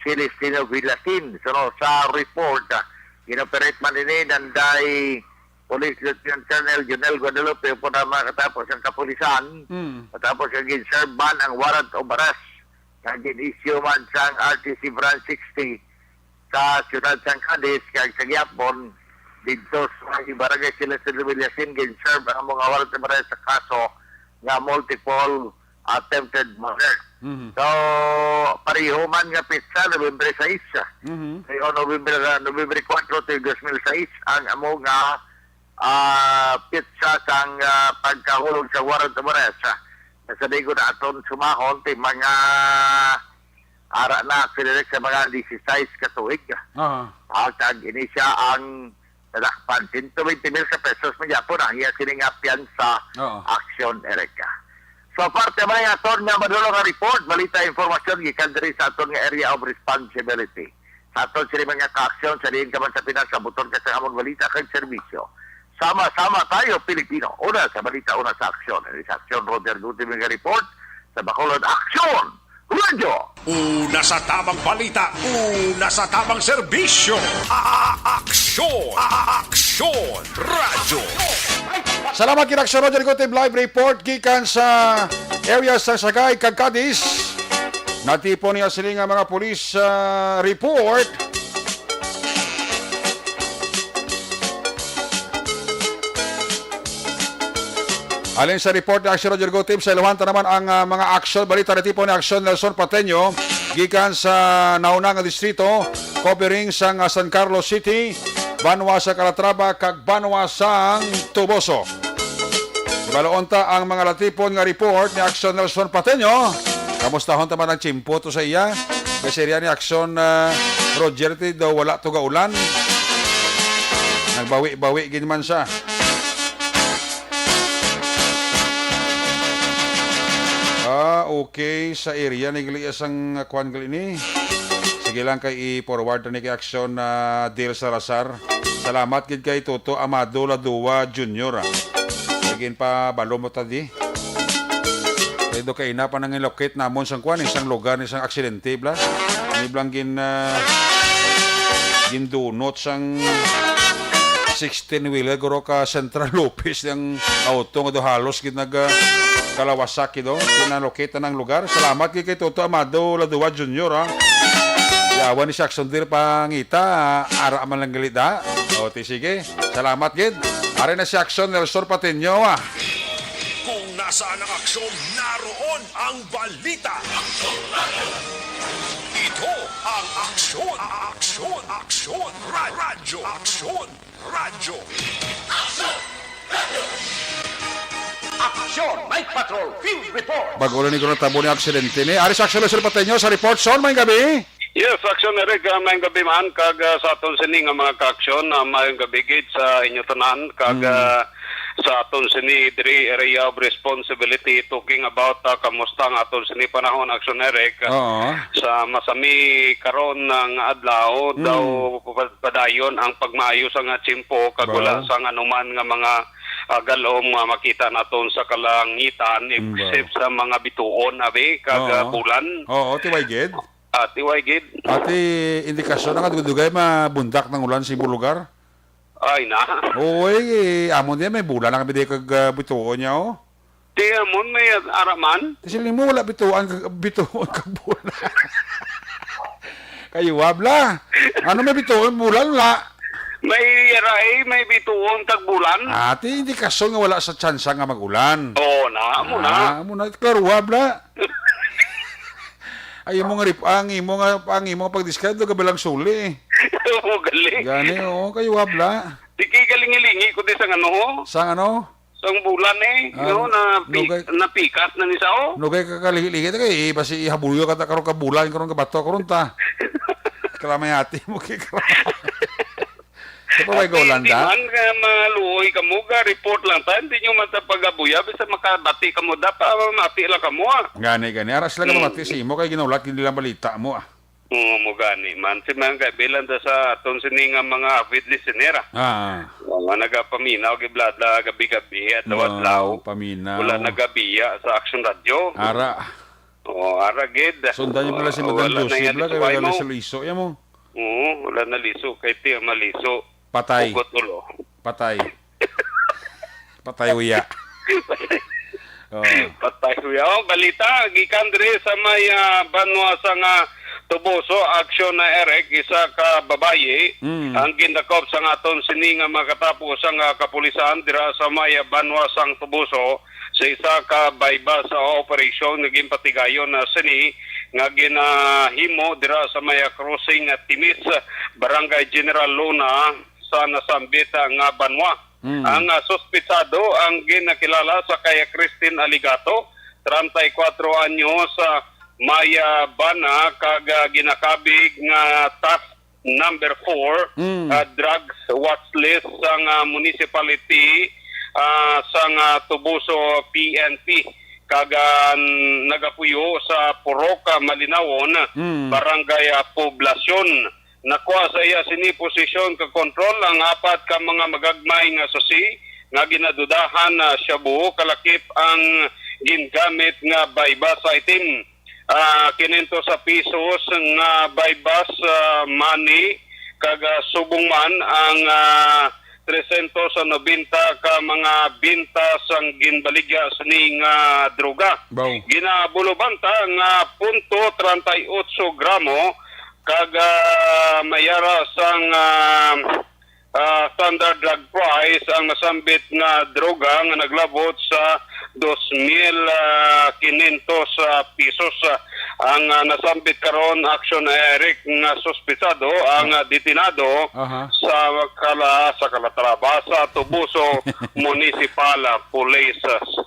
Celestino Villasin. So, sa report, ah, ginoperate man ini nanday Police Lieutenant Colonel Junel Guadalupe upod ang mga katapos ang kapulisan. Mm. Matapos ang gin-serve man ang warrant of arrest nga gin-issue man sang R T C Branch sixty sa siyudad sang Cadiz, kag sa gihapon didto sa Barangay Celestino Villasin gin-serve ang mga warrant of arrest sa kaso nga multiple attempted murder. Mhm. So, pareho man nga petsa, Nobyembre sais. Mhm. Kay, o, Nobyembre, Nobyembre kuwatro, tuig dos mil sais, ang amo nga ah, petsa sang ah, pagkahulog sa warrant of arrest. Ah, sa ligo na aton sumahon, ti mga ara na, Frederick, sa mga disisais ka tuig. Aha. Ah, kag ini siya ang nadakpan. Sento bente mil ka pesos man gyapon ang iya sini nga piyansa Oo. Action, Erica. So, parte man ang aton nga madulong nga report, balita, impormasyon gikan diri sa aton nga area of responsibility. Sa aton sini mga ka-aksyon, sa diin ka man sa Pinas, abuton ka sa amon balita kag serbisyo. Sama-sama tayo, Pilipino. Una sa balita, una sa aksyon. Ini sa aksyon, Roger Gutierrez nga report sa Bacolod Aksyon Radio. Una sa tamang balita, una sa tamang serbisyo. A-, a-, aksyon, a-, a-, aksyon, radyo. Salamat kay Aksyon Roger Gutib, live report gikan sa area sa Sagay kag Cadiz. Natipon niya sini nga mga pulis ah, report. Alin sa report ni Aksyon Roger Gutib, sa iluhan ta naman ang ah, mga aksyon. Balita na tipo ni Aksyon Nelson Pateño, gikan sa nauna nga distrito, covering sang ah, San Carlos City, banwa sa Calatrava, kag banwa sang Toboso. Ibaloon ta ang mga latipon nga report ni Aksyon Nelson Pateño. Kamustahon ta man ang tiyempo to sa iya. Kay siya ni Aksyon ah, Roger, ti daw wala to gaulan. Nagbawi-bawi gid man siya. Ah, okay. Sa area ni gali sang kuan gali ni. Sige lang kay i-forward ni kay Aksyon na Dale Salazar. Salamat gid kay Toto Amado Ladua Junior, ah. Sige pa, balo mo ta di. Pero kay ina pa nang lokit namon sang kuan, isang lugar ni sang aksidente, bla. Ni blang gin, ah, gindunot sang sixteen-wheeler, guro ka Central Lopez, ang auto nga do halos gid nag, ah, kalawasak, gid, oh. Kinalokit na ang lugar. Salamat gid kay Toto Amado Ladua Junior, ha. Yawan ni si Aksyon Dale pangita, ah, ara man lang gali da. O, ti sige. Salamat gid. Ari na si Aksyon Nelson Patiño, ah. Kung nasaan ang aksyon, naroon ang balita. Ito ang Aksyon, Aksyon, Aksyon, Ra- Radyo, Aksyon, Radyo. Aksyon! Night Patrol Field Report! Bago lang ni ko natabo ni aksidente ni. Ari sa Aksyon Luzon Pateño sa report. Son, may gabi. Yes, Aksyon Eric, ah, may gabi man. Kag, ah, sa aton sini nga mga ka-aksyon, ah, may gabi gid sa inyo tanan. Kag, Mm. ah, sa aton sini diri area of responsibility, talking about, ah, kamusta ang aton sini panahon, Aksyon Eric. Oo. Sa masami karon nga adlaw, Mm. daw pa-, padayon ang pagmaayo sa nga tiyempo, kag Ba? wala sang anuman nga mga, ah, galom nga makita naton sa kalangitan, Mm, ba? except sa mga bituon, abi, kag, ah, Oo. bulan. Oo, tiway gid. Ah, tiway gid. Ati, indikasyon na nga, dugay-dugay, mabundak ng ulan sa imong lugar? Ay, na. Uy, amo niya, may bulan na kami di kag, ah, bituon niya, oh. Ti amon may araman. Ti sila mo wala bituan kag, bituon kag bulan. Kayo, wabla. Ano may bituon, bulan, wala? May aray, may bituon kag bulan. Ah, ti indikasyon nga wala sa tsansa nga mag-ulan. Oo na, amo na. Ah, amo na. Klaro, wabla. Ay, imo nga rip-, ang imo nga, ang imo nga pag-describe, do gabalang suli. Oo, gali. Gani, oo, kayo, wabla. Di kay galingi-lingi ko di sa ano, ho? Sa ano? Sang bulan, eh. Ah, No, na pi-, nugay, napikas na ni sao. Nugay ka kalingi-lingi, ta kay, eh, basi ihabuyo ka ta karon ka bulan, karon ka bato, karon ta. Kalamay ati mo, kay karon. Sa pa may Ate, golan hindi ta? man nga maluoy kamo, ga report lang ta, hindi nyo man ta pagabuya, basta makabati kamo, dapat mamati lang kamo, ah. Gani, gani. Ara sila ka Mm. mamati sa imo, kay ginaulat, hindi lang balita mo, ah. Oo, mo gani man. Si mga kaibilan da sa aton sini nga mga avid listener, ah. Ah. Mga nagapaminaw, giblada, gabi-gabi, adlaw-adlaw. Wow, paminaw. Wala nagabiya sa Action Radio. Ara. Oo, ara gid. Sundan niyo pala si Wa-, Madam wala na Josie, yan, bla, kay ito wala ay mo. Sa liso, yan mo. Oo, wala na liso. Kay tiya maliso. Patay. Hugot ulo. Patay. Patay, uya. Oo. Patay, uya. Oh, balita, gikan diri sa may, ah, banwa sa nga Tubuso, aksyon na Eric, isa ka babayi Mm. ang gindakop sa nga aton sini nga makatapo sa nga kapulisan dira sa may, ah, banwa sang Tubuso sa isa ka buy-bust operation nga ginpatigayon na sini nga ginahimo dira sa may, ah, crossing, ah, Timis, Barangay General Luna, sa nasambit, ah, nga banwa. Mm. Ang, ah, suspitsado ang ginakilala sa kay Christine Aligato, treinta y cuatro anyos, ah, may, ah, bana kag, ah, ginakabig nga task number four, Mm. ah, drugs watch list sang, ah, municipality, ah, sang, ah, Tubuso P N P, kag, ah, nagapuyo sa Purok, ah, Malinawon, Mm. Barangay, ah, Poblacion. Nakuha sa iya sini posesyon kag kontrol ang apat ka mga magagmay nga susi nga ginadudahan na shabu, kalakip ang gingamit nga buy-bust item. Ah, kinentos sa pesos nga buy-bust, ah, money, kag, ah, subong man ang, ah, tresyentos nobenta ka mga binta sang ginbaligya sini nga droga. Baw. Ginabuloban ta nga punto treinta y ocho gramo kag, ah, mayara sang, ah, ah, standard drug price ang nasambit nga droga nga naglabot sa dos mil, ah, kinentos, ah, pesos. Ang, ah, nasambit karon, aksyon, Eric, nga suspitsado ang, ah, detinado Aha. sa Kala-, sa Calatrava, sa Tubuso Municipal, ah, Police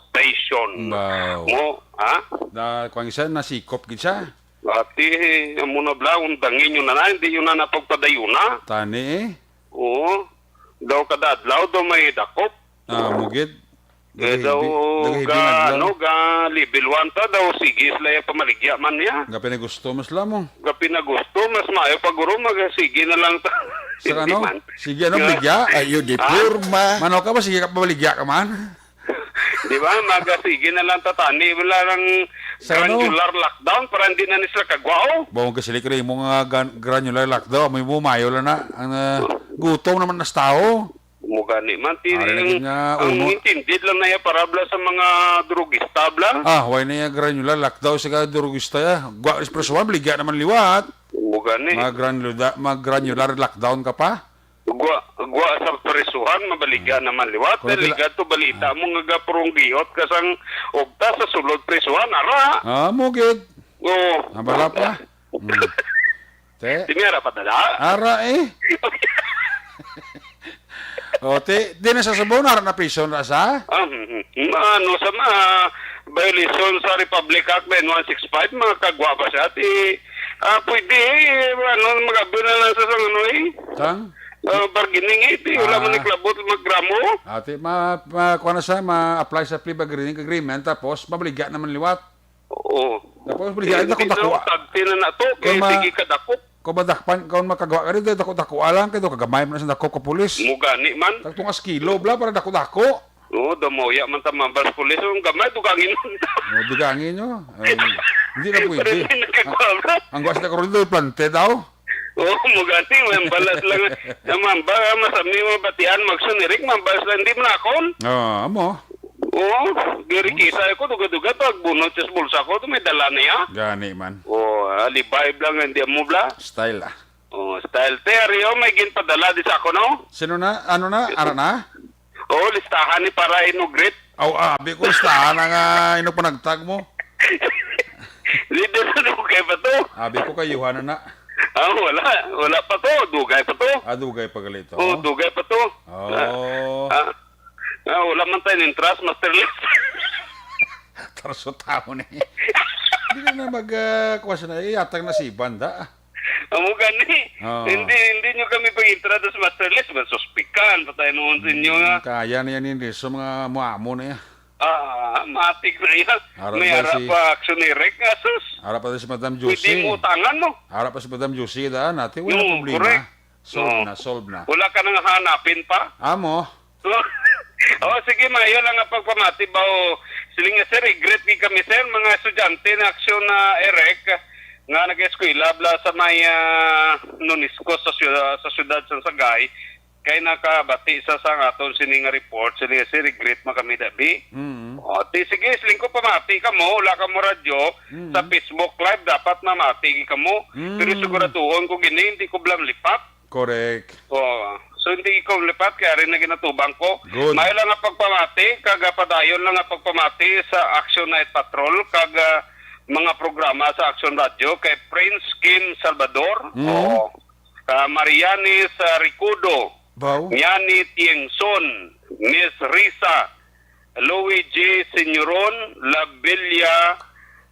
Station. Wow. Mo, ha? Na, kung isa, nasikop gid siya. Ati, amo na bala, undangin nyo na na, hindi nyo na napagpadayuna. Tani eh. Oo. Daw kada adlaw daw may dakop. Ah, mugid. Eh, daw ga, ano, ga level one ta, daw sige sila ya pamaligya man niya. Ga pinagusto man sila mo. Ga pinagusto, mas maayo pa guro, magasige na lang ta. Sa ano? Sige, ano, baligya? Ayo, di porma. Mano ka ba? Sige ka, pamaligya ka man. Di ba? Magasige na lang ta tani. Wala lang sa ano? Granular lockdown para hindi na ni sila kagwao. Bawang kasilik rin mo nga gan-, granular lockdown. May bumayo lang na. Ang, ah, gutom naman nas tao. Mo gani man, ti, ang, ang intindid lang na iya para bla sa mga drugista, bla. Ah, why na iya granular lockdown sa drugista ya? Gwa, espresso, baligya naman liwat. Mo gani. Mag-granular, mag-granular lockdown ka pa? Gwa, gwa sa presuhan, mabaligya naman liwat. Kung nila- Ligad to balita mo nga gapurong giot ka sang ugta sa sulod presuhan, ara. Ah, mo gid. Oo. Nabala pa. Mm. Te? Di mi ara pa dala. Ara eh. O, te, di na sa Sugbo, ara na prison ra sa? Ah, mm, mm. Ano sa mga violation sa Republic Act nine one six five, mga kagwa pa siya. Ti, ah, pwede eh, ano, mag-abot na lang sa, sa ano eh. Sang? Ah, bargaining eh, ti, wala man Ah. Naglabot, maggramo. Ate, ma, ma, kuha na siya, ma-apply sa plea bargaining agreement, tapos mabaligya naman liwat. Oo. Tapos, bigyan, eh, dako-dako, ah. Tagti na na to, kay kung ma-, sige ka dako. Kung madakpan, kung makagwa ka rin, dako-dako lang, kay do kagamay mo na sa dako ka pulis. Mo gani man. Tagtungas kilo, bla, para dako-dako. Oo, daw mauya man ta mambal sa pulis. Ang gamay, dugangin man ta. Oh, dugangin nyo. Ay, hindi na pwede. Pero hindi nagkagwa, bla. Ang gwas na karon daw, plante daw. Oo, mo gani, mambal lang. Mambal, masami mo batian, magsunirik, mambal lang, hindi mo na akon. Oo, amo. Oo, diri kita ko, duga-duga to, agbunot sa bulsa ko, to may dala niya. Gani man. Oh, alibay bla nga, hindi mo bla. Style, ah. Oh, style. Te, Rio, may ginpadala di sa ako, no? Sino na? Ano na? Ara na? Oh, listahan ni para inugrit. Aw, abi ko, listahan na nga inog panagtag mo. Leader sa dugay pa to. Abi ko kay Yohana na. Ah, wala. Wala pa to. Dugay pa to. Ah, dugay pa gali to. Oh, dugay pa to. Oh. Ah, ah. Ah, wala man tayo ng trust, Master Lip. Tarso tao ni. Hindi na mag, ah, kuha siya na, iyatag na si Banda. Amo gani. Oo. Hindi, hindi nyo kami pag-introduce, Master Lip. Masuspikan pa tayo noon sa inyo, nga. Hmm, kaya na yan, hindi. So, mga muamo na yan. Ah, matik na yan. May ara pa action ni Rek, nga, sus. Ara pa si Madam Juicy. Pwede mo utangan mo. Ara pa si Madam Juicy, daan natin. Wala problema. Correct. Solve na, solve na. Wala ka nang hanapin pa? Amo. Oh, sige, maayo lang nga pagpamati ba o siling nga, sir, i-greet gid kami, sir, mga estudyante na aksyon na erek nga nag-eskwela bla sa may, ah, Nonisco sa syudad, sa syudad sa Sagay, kay nakabati sa, sa aton sini nga report, siling nga, sir, i-greet man kami dabi. Mm. Oh, ti, sige, siling ko pamati kamo, wala kamo radyo, sa Facebook Live dapat mamati gid kamo. Mm. Pero siguraduhon ko gini, hindi ko blam lipat. Correct. Oo. So, hindi ko lipat, kay ari na ginatubang ko. Good. May lang nga pagpamati, kag, ah, padayon lang nga pagpamati sa Action Night Patrol, kag, ah, mga programa sa Action Radio, kay Prince Kim Salvador, Mm. oo. Ah, Marianis, ah, Ricudo, Baw. Miani Tiengson, Miss Risa, Louis J Senyoron, Labella,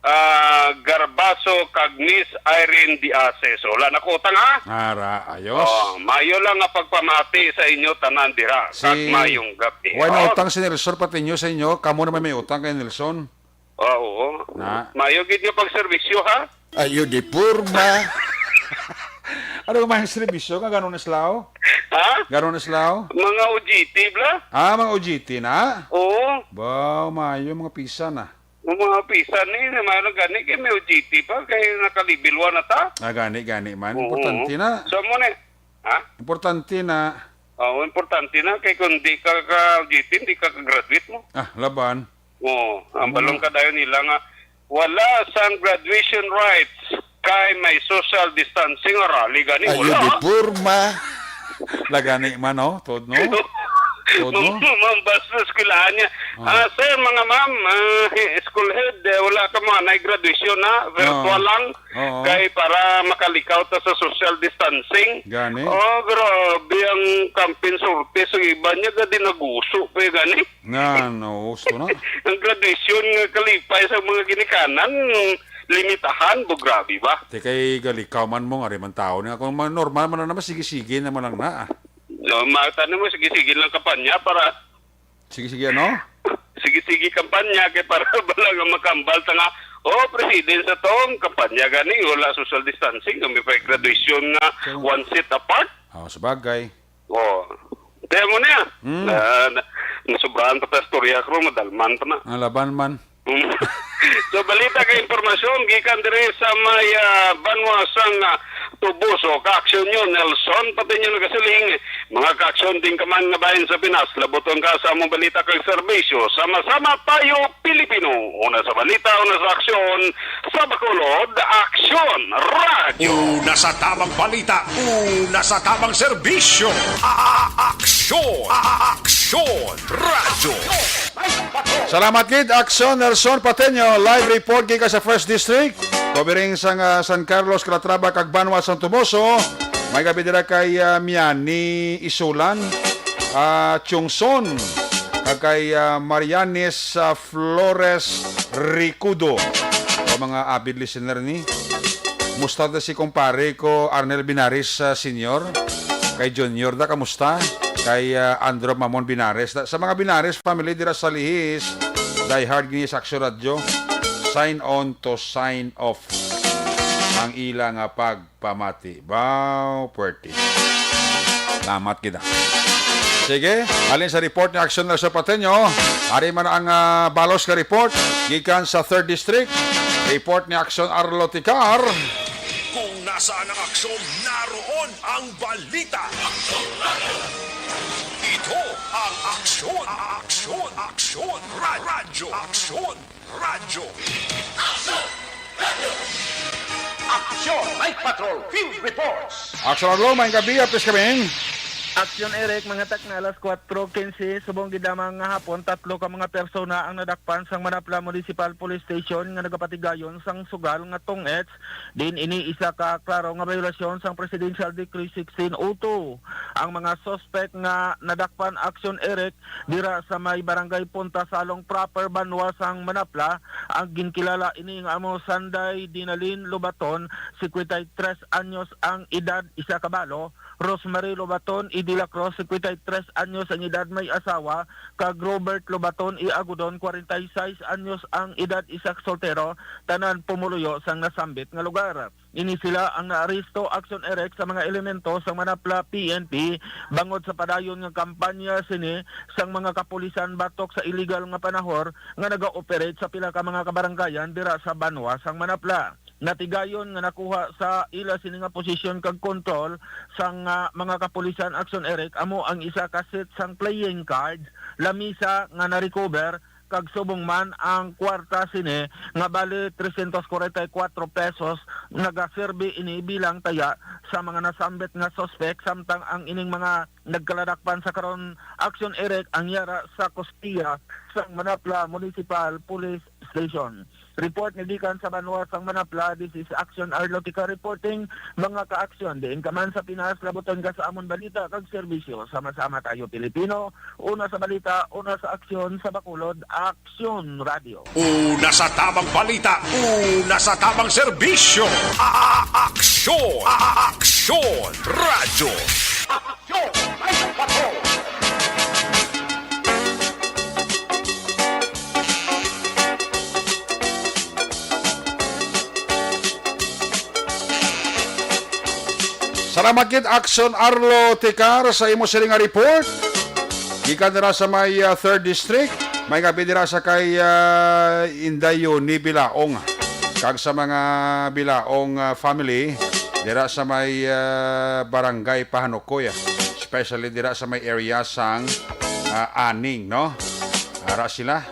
ah, Garbaso, kag Miss Irene Diace. So, wala na ko utang, ha? Ara, ayos. Oh, maayo lang nga pagpamati sa inyo tanan dira. Si, kag maayong gabi. Wala na utang si Nelson, pati inyo sa inyo. Kamo naman may utang kay Nelson. Ah, oo. Na. Maayo gid nga pagserbisyo, ha? Ayo di porma. Ano ba may serbisyo nga gano'n na sila, oh? Ha? Gano'n na sila, oh? Mga O G T, bla? Ah, mga O G T na? Oo. Wow, maayo, mga pisa na. Ang mga pisa ni, na mayroon gani, kay may O G T pa, kay naka-level one na ta. Ah, gani, gani man. Oo. Importante na. So, mo ni, ha? Importante na. Oo, importante na, kay kung di ka ka-O G T, di ka ka-graduate mo. Ah, laban. Oo, ang balong kadayon nila nga, wala sang graduation rites kay may social distancing nga rally gani, wala. Ayo di porma. Lagani man, oh, todo, no? Todo. Mam-, mambas sa eskwelahan niya. Oh. Ah, sir, mga ma'am, ah, school head, eh, wala ka mo, anay graduation na, virtual lang. Oo. Kay para makalikaw ta sa social distancing. Gani? Oh, grabe ang kampin sorte sa iba niya, gadi naguso pa yung gani. Nga, no, gusto na. Ang graduation nga kalipay sa mga ginikanan, limitahan, bo, grabe ba? Te, kay galikaw man mo, nga rin man tao niya. Kung ma-, normal man na naman, sige-sige naman lang na, ah. So, makita nimo, sige-sige lang kampanya para Sige-sige, ano? Sige-sige kampanya kay para bala nga makambal ta nga, "Oh, president sa tong kampanya gani, wala social distancing, kami pa graduation nga Sure. one seat apart." Oh, sabagay. Oh. Kaya mo niya. Hmm. Na, na, nasubrahan pa ta istorya, kro, madalman pa na. Ang laban man. So, balita kay impormasyon gikan diri sa may, ah, banwa sang, ah, Toboso. Kaaksyon nyo, Nelson, pati nyo nagasiling, mga kaaksyon din ka man nga bahin sa Pinas, labuton ka sa among balita kag serbisyo. Sama-sama tayo, Pilipino. Una sa balita, una sa aksyon, sa Bacolod, Aksyon Radyo. Una sa tamang balita, una sa tamang serbisyo. A-, a-, aksyon, a-, a-, aksyon radyo. Salamat gid, Aksyon Nelson Pateño. Live report gikan sa First District. Covering sang, ah, San Carlos, Calatrava, kag Banwa, San Toboso. May gabi dira kay, ah, Miani Isulan, ah, Chungson, kag kay, ah, Marianes, ah, Flores Ricudo. O, mga avid listener ni. Musta ta si kumpare ko, Arnel Binaris, ah, Senior? Kay Junior da, kamusta? Kay, ah, Andro Mamon Binares. Da, sa mga Binares family dira sa Lihis, die hard gini sa Aksyon Radyo. Sign on to sign off ang ila nga pagpamati. Wow, puwerte. Salamat kita. Sige, halin sa report ni Aksyon Nelson Pateño. Ari man ang, ah, balos nga report gikan sa Third District. Report ni Aksyon Arlo Ticar. Kung nasaan ang aksyon, naroon ang balita. Ito ang Aksyon, Aksyon, Aksyon, Ra-, Radyo, Aksyon, Radyo. Aksyon, Night Patrol, Field Reports. Aksyon Arlo, may gabi, apis kami. Aksyon Eric, mga takna alas kuwatro quince, subong gid lamang nga hapon, tatlo ka mga persona ang nadakpan sang Manapla Municipal Police Station nga nagapatigayon sang sugal nga tong-ets. Din ini isa ka klaro nga biolasyon sang Presidential Decree sixteen oh two. Ang mga suspect nga nadakpan, Aksyon Eric, dira sa may Barangay Punta Salong proper, banwa sang Manapla. Ang ginkilala ini nga amo Sanday Dinalin Lobaton, singkwenta y tres anyos ang edad, isa ka balo, Rosemary Lobaton y de la Cruz, singkwenta y tres anyos ang edad, may asawa, kag Robert Lobaton y Agudon, kwarenta y seis anyos ang edad, isa ka soltero, tanan pumuluyo sang nasambit nga lugar. Ini sila ang naaresto, Aksyon Eric, sa mga elemento sang Manapla P N P bangod sa padayon nga kampanya sini sang mga kapulisan batok sa illegal nga panahor nga naga-operate sa pila ka mga kabaranggayan dira sa banwa sang Manapla. Natigayon nga nakuha sa ila sini nga posisyon kag kontrol sang, ah, mga kapulisan, Aksyon Eric, amo ang isa ka set sang playing cards, lamisa nga na-recover, kag subong man ang kwarta sini nga bali trescientos cuarenta y cuatro pesos, nagaserbi ini bilang taya sa mga nasambit nga suspek, samtang ang ining mga nagkaladakpan sa karon, Aksyon Eric, ang yara sa kustiya sang Manapla Municipal Police Station. Report nga gikan sa banwa sang Manapla, this is Aksyon Arlotica reporting, mga ka-aksyon, diin ka man sa Pinas, labuton ka sa amon balita kag serbisyo. Sama-sama tayo, Pilipino. Una sa balita, una sa aksyon, sa Bacolod, Aksyon Radio. Una sa tamang balita, una sa tamang serbisyo. A-, a-, aksyon, a-, a-, aksyon, radyo. Aksyon, may patrol. Salamat gid, Aksyon Arlo Ticar, sa imo sini nga report. Gikan dira sa may, ah, Third District, may gabi dira sa kay, ah, Inday Yoni Bilaong, kag sa mga Bilaong, ah, family dira sa may, ah, Barangay Pahanukoy, ah, especially dira sa may area sang, ah, Aning, no? Ara sila,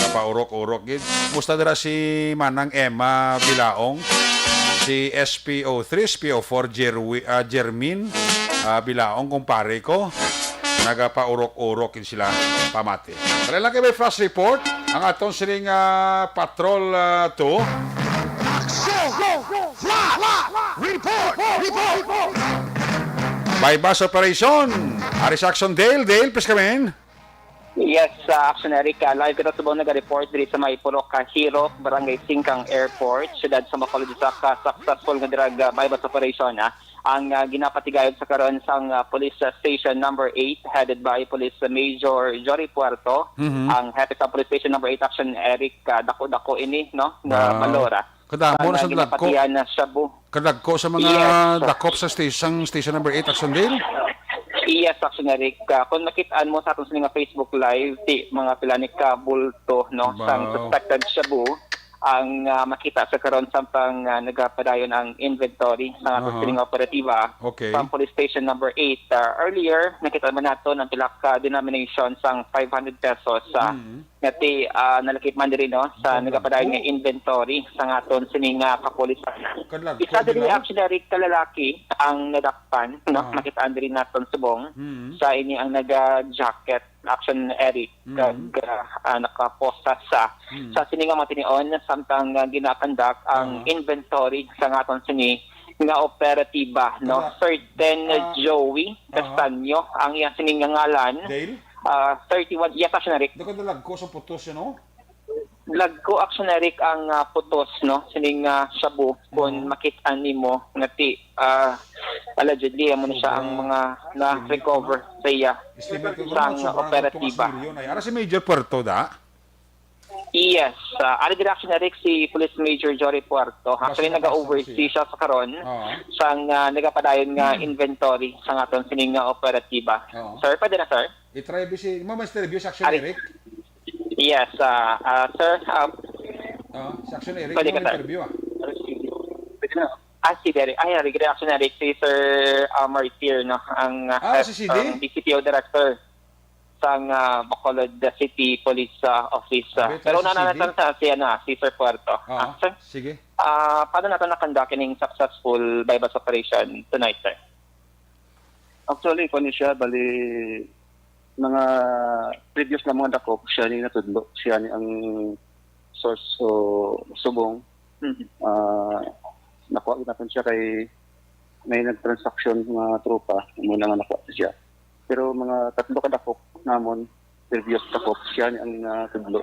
kapaurok-urok gid. Musta dira si Manang Emma Bilaong? Si S P O three, S P O four, Jerwi-, ah, Jermin, ah, Bilaong, kumpare ko. Nagapaurok-urok gid sila pamati. Dali lang kay may flash report ang aton sining, ah, Patrol, ah, two. Action! Flash! Report! Report! Buy-bust operation. Ari sa Action Dale. Dale, please come in. Yes, uh, Action Eric, uh, live kita subong naga-report diri sa may Purok Kahirok, Barangay Singkang Airport, siyudad sa Bacolod, usa ka successful nga drug, uh, buy-bust operation, ha. ang, ah, ginapatigayon sa karon sang, ah, Police, ah, Station Number eight, headed by Police Major Jory Puerto, Mhm. ang hepe sa Police Station Number eight, Action Eric, ah, dako-dako ini, no, nga Wow. Malora. Kadamo Sa na sa nagdagko. ginapatihan na shabu. Kadagko sa mga Yes. dakop sa station, Station Number eight, Action Dale? Yes, Action Eric. Ah, kung makit-an mo sa aton sini nga Facebook Live, ti mga pila ni ka bulto, no, sang Wow. suspected shabu ang, ah, makita sa karon samtang, ah, nagapadayon ang inventory sa aton Aha. sini nga operatiba Okay. sa Police Station Number eight. Ah, earlier, nakita man nato ang pila ka denomination sang five hundred pesos sa Mm. nga ti, ah, nalakip man diri, no, sa Sobra. nagapadayon nga Oh. inventory sa aton sini nga kapulisan. Kadlagko, Isa diri dilaw? actually ka lalaki ang nadakpan, no? Ah. Makita diri naton subong Mm. sa ini ang naga-jacket, Action Eric, Mm. kag, ah, ah, nakaposa sa, Mm. sa sini nga mga tinion, samtang, ah, ginakandak ang Ah. inventory sa aton sini nga operatiba, no? Kada-, Certain ah, Joey ah. Castaño ang iya sini nga ngalan. Dale? Ah, thirty-one, yes, Action Eric. Daw kadalagko sa putos, you know? Lagko, Action Eric, ang, ah, putos, no? Sining, ah, shabu, kung Oo. makit-an nimo, nga ti, ah, allegedly, amo na siya ang Sobra. mga Estimate ko na-recover sa iya Estimate ko na sang sobra na operatiba. Tumas Milyon. Ay, ara si Major Puerto, da? Yes. Ah, ari diri, Action Eric, si Police Major Jory Puerto. Basta Actually, nabasa ko nag-oversee siya. siya sa karon Oo. sang, ah, nagapadayon nga Hmm. inventory sa aton sining nga operatiba. Oo. Sir, pwede na, sir? I-try bisi, mo, Mister Review, Action Ari. Eric? Yes, ah, ah, sir, ah, Ah, si Action Eric, pwede mo ka, sir? interview, ah. Pwede na. Ah, si Derek. Ay, Action Eric, si Sir, ah, Martir, no? Ang, ah, Ah, si C D? ang D C P O director sang, ah, Bacolod City Police, ah, Office, ah. Abi, Pero si una na C D? natin sa, si, ano, ah, si Sir Puerto. Oo, Ah, sir, sige. ah, paano natin na-conduct ining successful buy-bust operation tonight, sir? Actually, kung siya, bali, mga previous na mga dakop, siya ni natudlo, siya ni ang source o subong. Mhm. Ah, nakuha natin siya kay may nag-transaction nga tropa, muna nga nakuha siya. Pero mga tatlo ka dakop namon, previous dakop, siya ni ang natudlo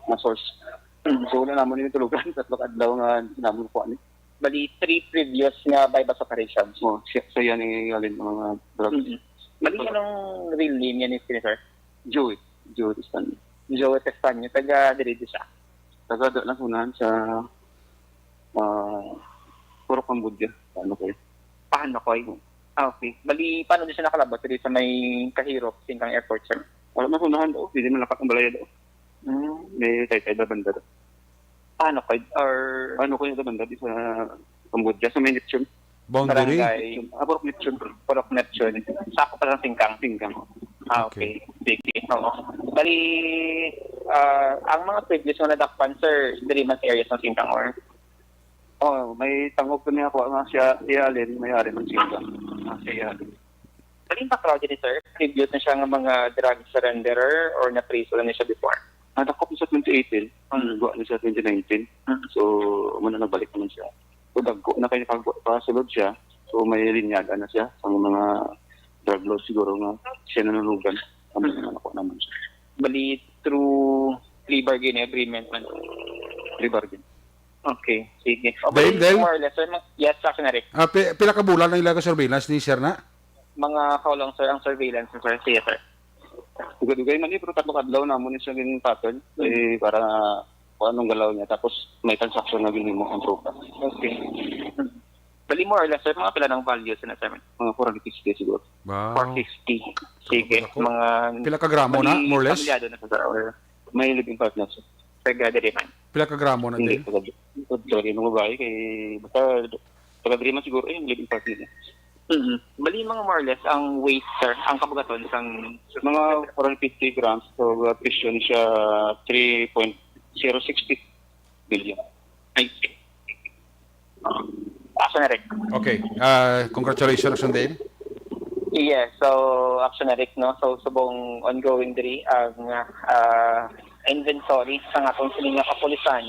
nga source. So, wala namon yung tulugan, tatlo ka adlaw nga namon kuha ni. Bali, three previous nga buy-bust operations. Oh, siya, siya ni Alin, mga drugs. Mhm. Bali, anong real name niya ni sir? Joey. Joey Castaño. Joey Castaño, taga diri di siya? Taga do lang unahan sa, ah, Purok Cambodia. Ano ko yun? Pahanakoy. Ah, okay. Bali, paano di siya nakalabot diri sa may Kahirop, Singkang Airport, sir? Wala man unahan do. Hindi man lakat ang balay do. Hmm. May taytay na banda do. Pahanakoy or Ano ko yung banda di sa Cambodia, sa may Neptune? Boundary? Barangay? Ah, Purok Neptune. Purok Neptune. Sakop pa sa Singkang. Singkang. Ah, Okay. okay. Sige. Oo. Bali, ah, ang mga previous nga nadakpan, sir, diri man sa area sa Singkang or? Oh, may tangog kami ako nga siya, si Alin, may ari man siya. Ah, si Alin. Bali, background din, sir. Previous na siya nga mga drug surrenderer or na-trace na siya before? Nadakop siya twenty eighteen, Mm. nagwa na siya twenty nineteen. Mm. So, muna nagbalik naman siya. So, dagko na kayo pag pasulod siya. So, may linyada na siya. Ang mga drug lord siguro nga siya nanunugan. Ang mga Mm. nakuha naman siya. Bali, through plea bargaining agreement man. Plea bargain. Okay, sige. O, Dahil, bali, dahil more or less, sir, ma-, yes, Action Eric. Ah, pi-, pila ka bulan ang ilaga surveillance ni sir na? Mga how long, sir, ang surveillance, sir? Sige, sir. Dugay-dugay man eh, pero tatlo ka adlaw na mo ni siya yung pattern. Hmm. Eh, para kung anong galaw niya. Tapos may transaction na ginhimo ang tropa. Okay. Bali, more or less, sir, mga pila ng value sa na, sir? Mga four hundred fifty siguro. Wow. Four fifty. Sige, Ako, ako. mga Pila ka gramo na, bali, more or less? Pamilyado na, sir, or May living partner, sir. Taga diri man. Pila ka gramo na Hindi, din? taga, taga diri, mga babae, kay basta taga diri man siguro, eh, living partner niya. Mm. Bali, mga more or less, ang weight, sir, ang kabugaton sang Mga four hundred fifty grams, so, uh, presyo niya siya three point zero six billion. I see. Action Eric. Okay. Ah, congratulations, Action Dale. Yes, so, Action Eric, no? So, subong ongoing diri ang, ah, inventory sa atong sini nga kapulisan.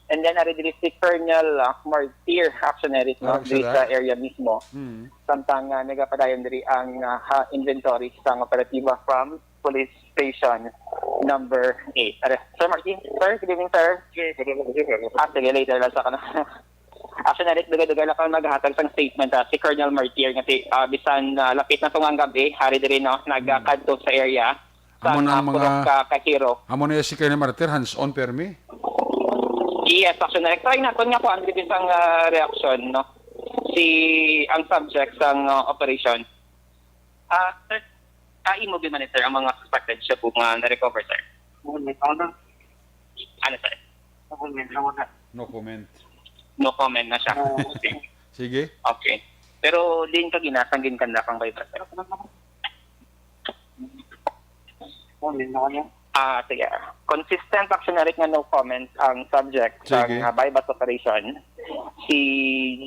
And then, ari diri si Colonel, ah, Martir, Action Eric, no? Marag Diri sila. sa area mismo. Mm. Samtang, ah, nagapadayon diri ang, ah, ha, inventory sa operatiba from Police Station Number eight. Are, Sir Martin? Sir, good evening, sir. Sir, good evening, sir. Ah, sige, later lang sa kanila. Actually, dugay-dugay lang kami maghatag sang statement, ah, si Colonel Martir nga si, ah, bisan, ah, lapit na tungang gabi, hari diri, no, nagkadto sa area sa, Amo na ah, ang mga Purok, ah, Kahirok. Amo na si Colonel Martir, hands-on permi. Yes, actually, na-try naton nga kuan diri sang, ah, reaksyon, no, si ang subject sang, ah, operation. Ah, sir, ah, imo gid man, sir, ang mga suspected shabu nga na-recover, sir? Ano, sir? No comment. No comment na siya. Oo. Okay. Sige. Okay. Pero diin ka ginasang ginkandak ang viva, sir? Ah, sige. Consistent, actually, nga no comment ang subject sa, Sige. ah, buy-bust operation. Si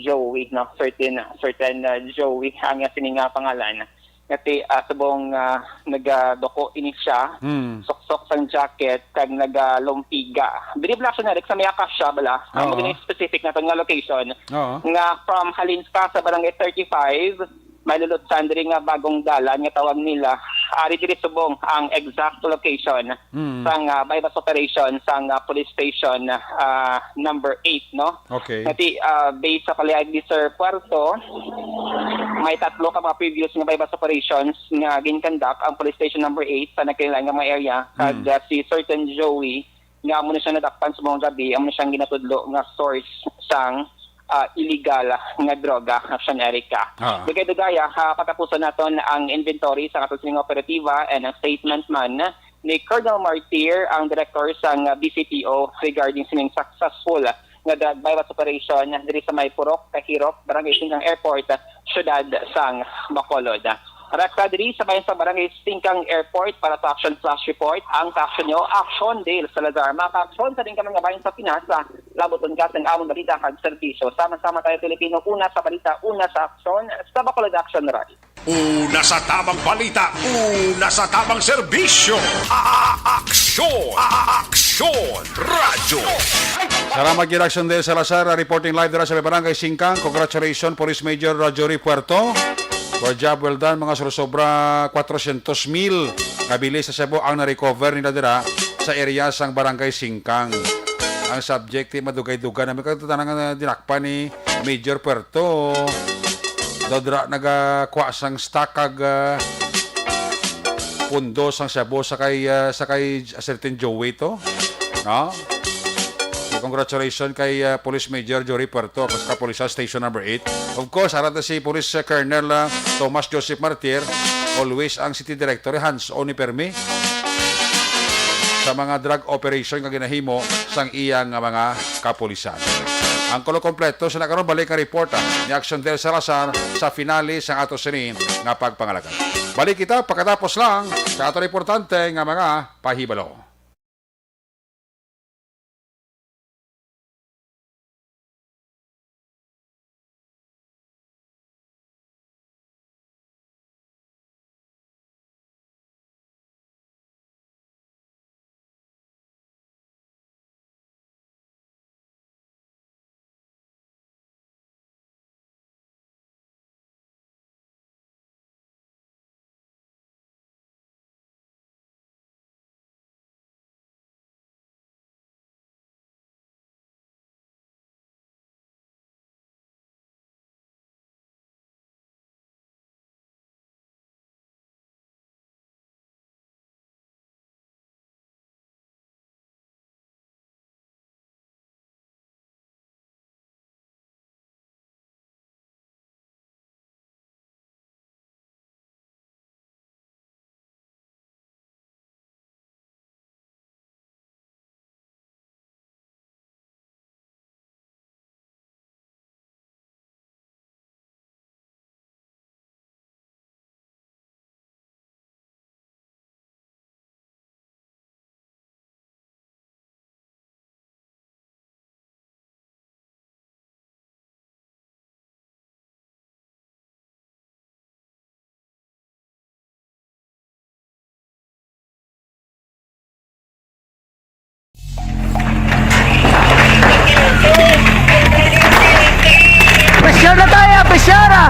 Joey, no? Certain, certain, ah, Joey ang iya sini nga pangalan. Nga ti, ah, subong, ah, nagaduko ini siya, Hmm. suksok sang jacket, kag nagalumpiga. Diri bala siya, Rick, sa may Acacia bala. Ang Oo. mga specific naton nga location, Oo. nga from halin pa sa Barangay thirty-five, may lulutsan diri nga bagong dalan nga tawag nila. Ari diri subong ang exact location Mm. sang, ah, buy-bust operation sang, ah, police station, ah, number eight, no? Okay. Nga ti, ah, based sa paliag ni Sir Puerto, may tatlo ka mga previous nga buy-bust operations nga gin-conduct ang police station number eight sa nagkalain-lain nga mga area. Kag, Mm. ah, si Certain Joey, nga amo na siyang nadakpan sa mga gabi, amo na siyang ginatudlo nga source sang, ah, illegal nga droga, Action Erica. Ah. Dugay-dugay, ah, patapuson naton ang inventory sa aton sining operatiba and ang statement man ni Colonel Martir, ang director sang B C P O, regarding sining successful nga drug buy-bust operation diri sa may Purok Kahirok, Barangay Singkang Airport, siyudad sang Bacolod. Para sa diri sa bahin sa Barangay Singkang Airport, para sa Action Flash Report, ang kaaksyon nyo, Action Dale Salazar. Mga kaaksyon sa din ka mga bahin sa Pinas, ah, labuton ka sa among balita kag serbisyo. Sama-sama tayo, Pilipino, una sa balita, una sa aksyon, sa Bacolod Action Rally. Una sa tamang balita, una sa tamang serbisyo. A-, a-, aksyon, a-, a-, aksyon, radyo. Salamat gid, Action Dale Salazar, ah, reporting live dira sa may Barangay Singkang. Congratulations, Police Major, ah, Jory Puerto. Good job, well done, mga sobra-sobra kwatrocientos mil ka bilis sa shabu ang na-recover nila dira sa area sang Barangay Singkang. Ang subject, ti madugay-dugay namin kay tanang, ah, dinakpan ni Major Puerto. Daw dira nagakuha sang stock kag, ah, pundo sang shabu sa kay, ah, sa kay certain Joey to. No? So, congratulations kay, ah, Police Major Jory Puerto, sa Kapulisan Station Number Eight. Of course, ara ta si Police, ah, Colonel, ah, Thomas Joseph Martir, always ang City Director, hands-on ni permi sa mga drug operation nga ginahimo sang iyang nga mga kapulisan. Ang kulo kompleto sa nakaron balik nga report, ah, ni Action Del Salazar sa finale sa ato sini nga pagpangalagad. Balik kita pagkatapos lang sa ato importante nga mga pahibalo. Pressure na tayo, pressure na!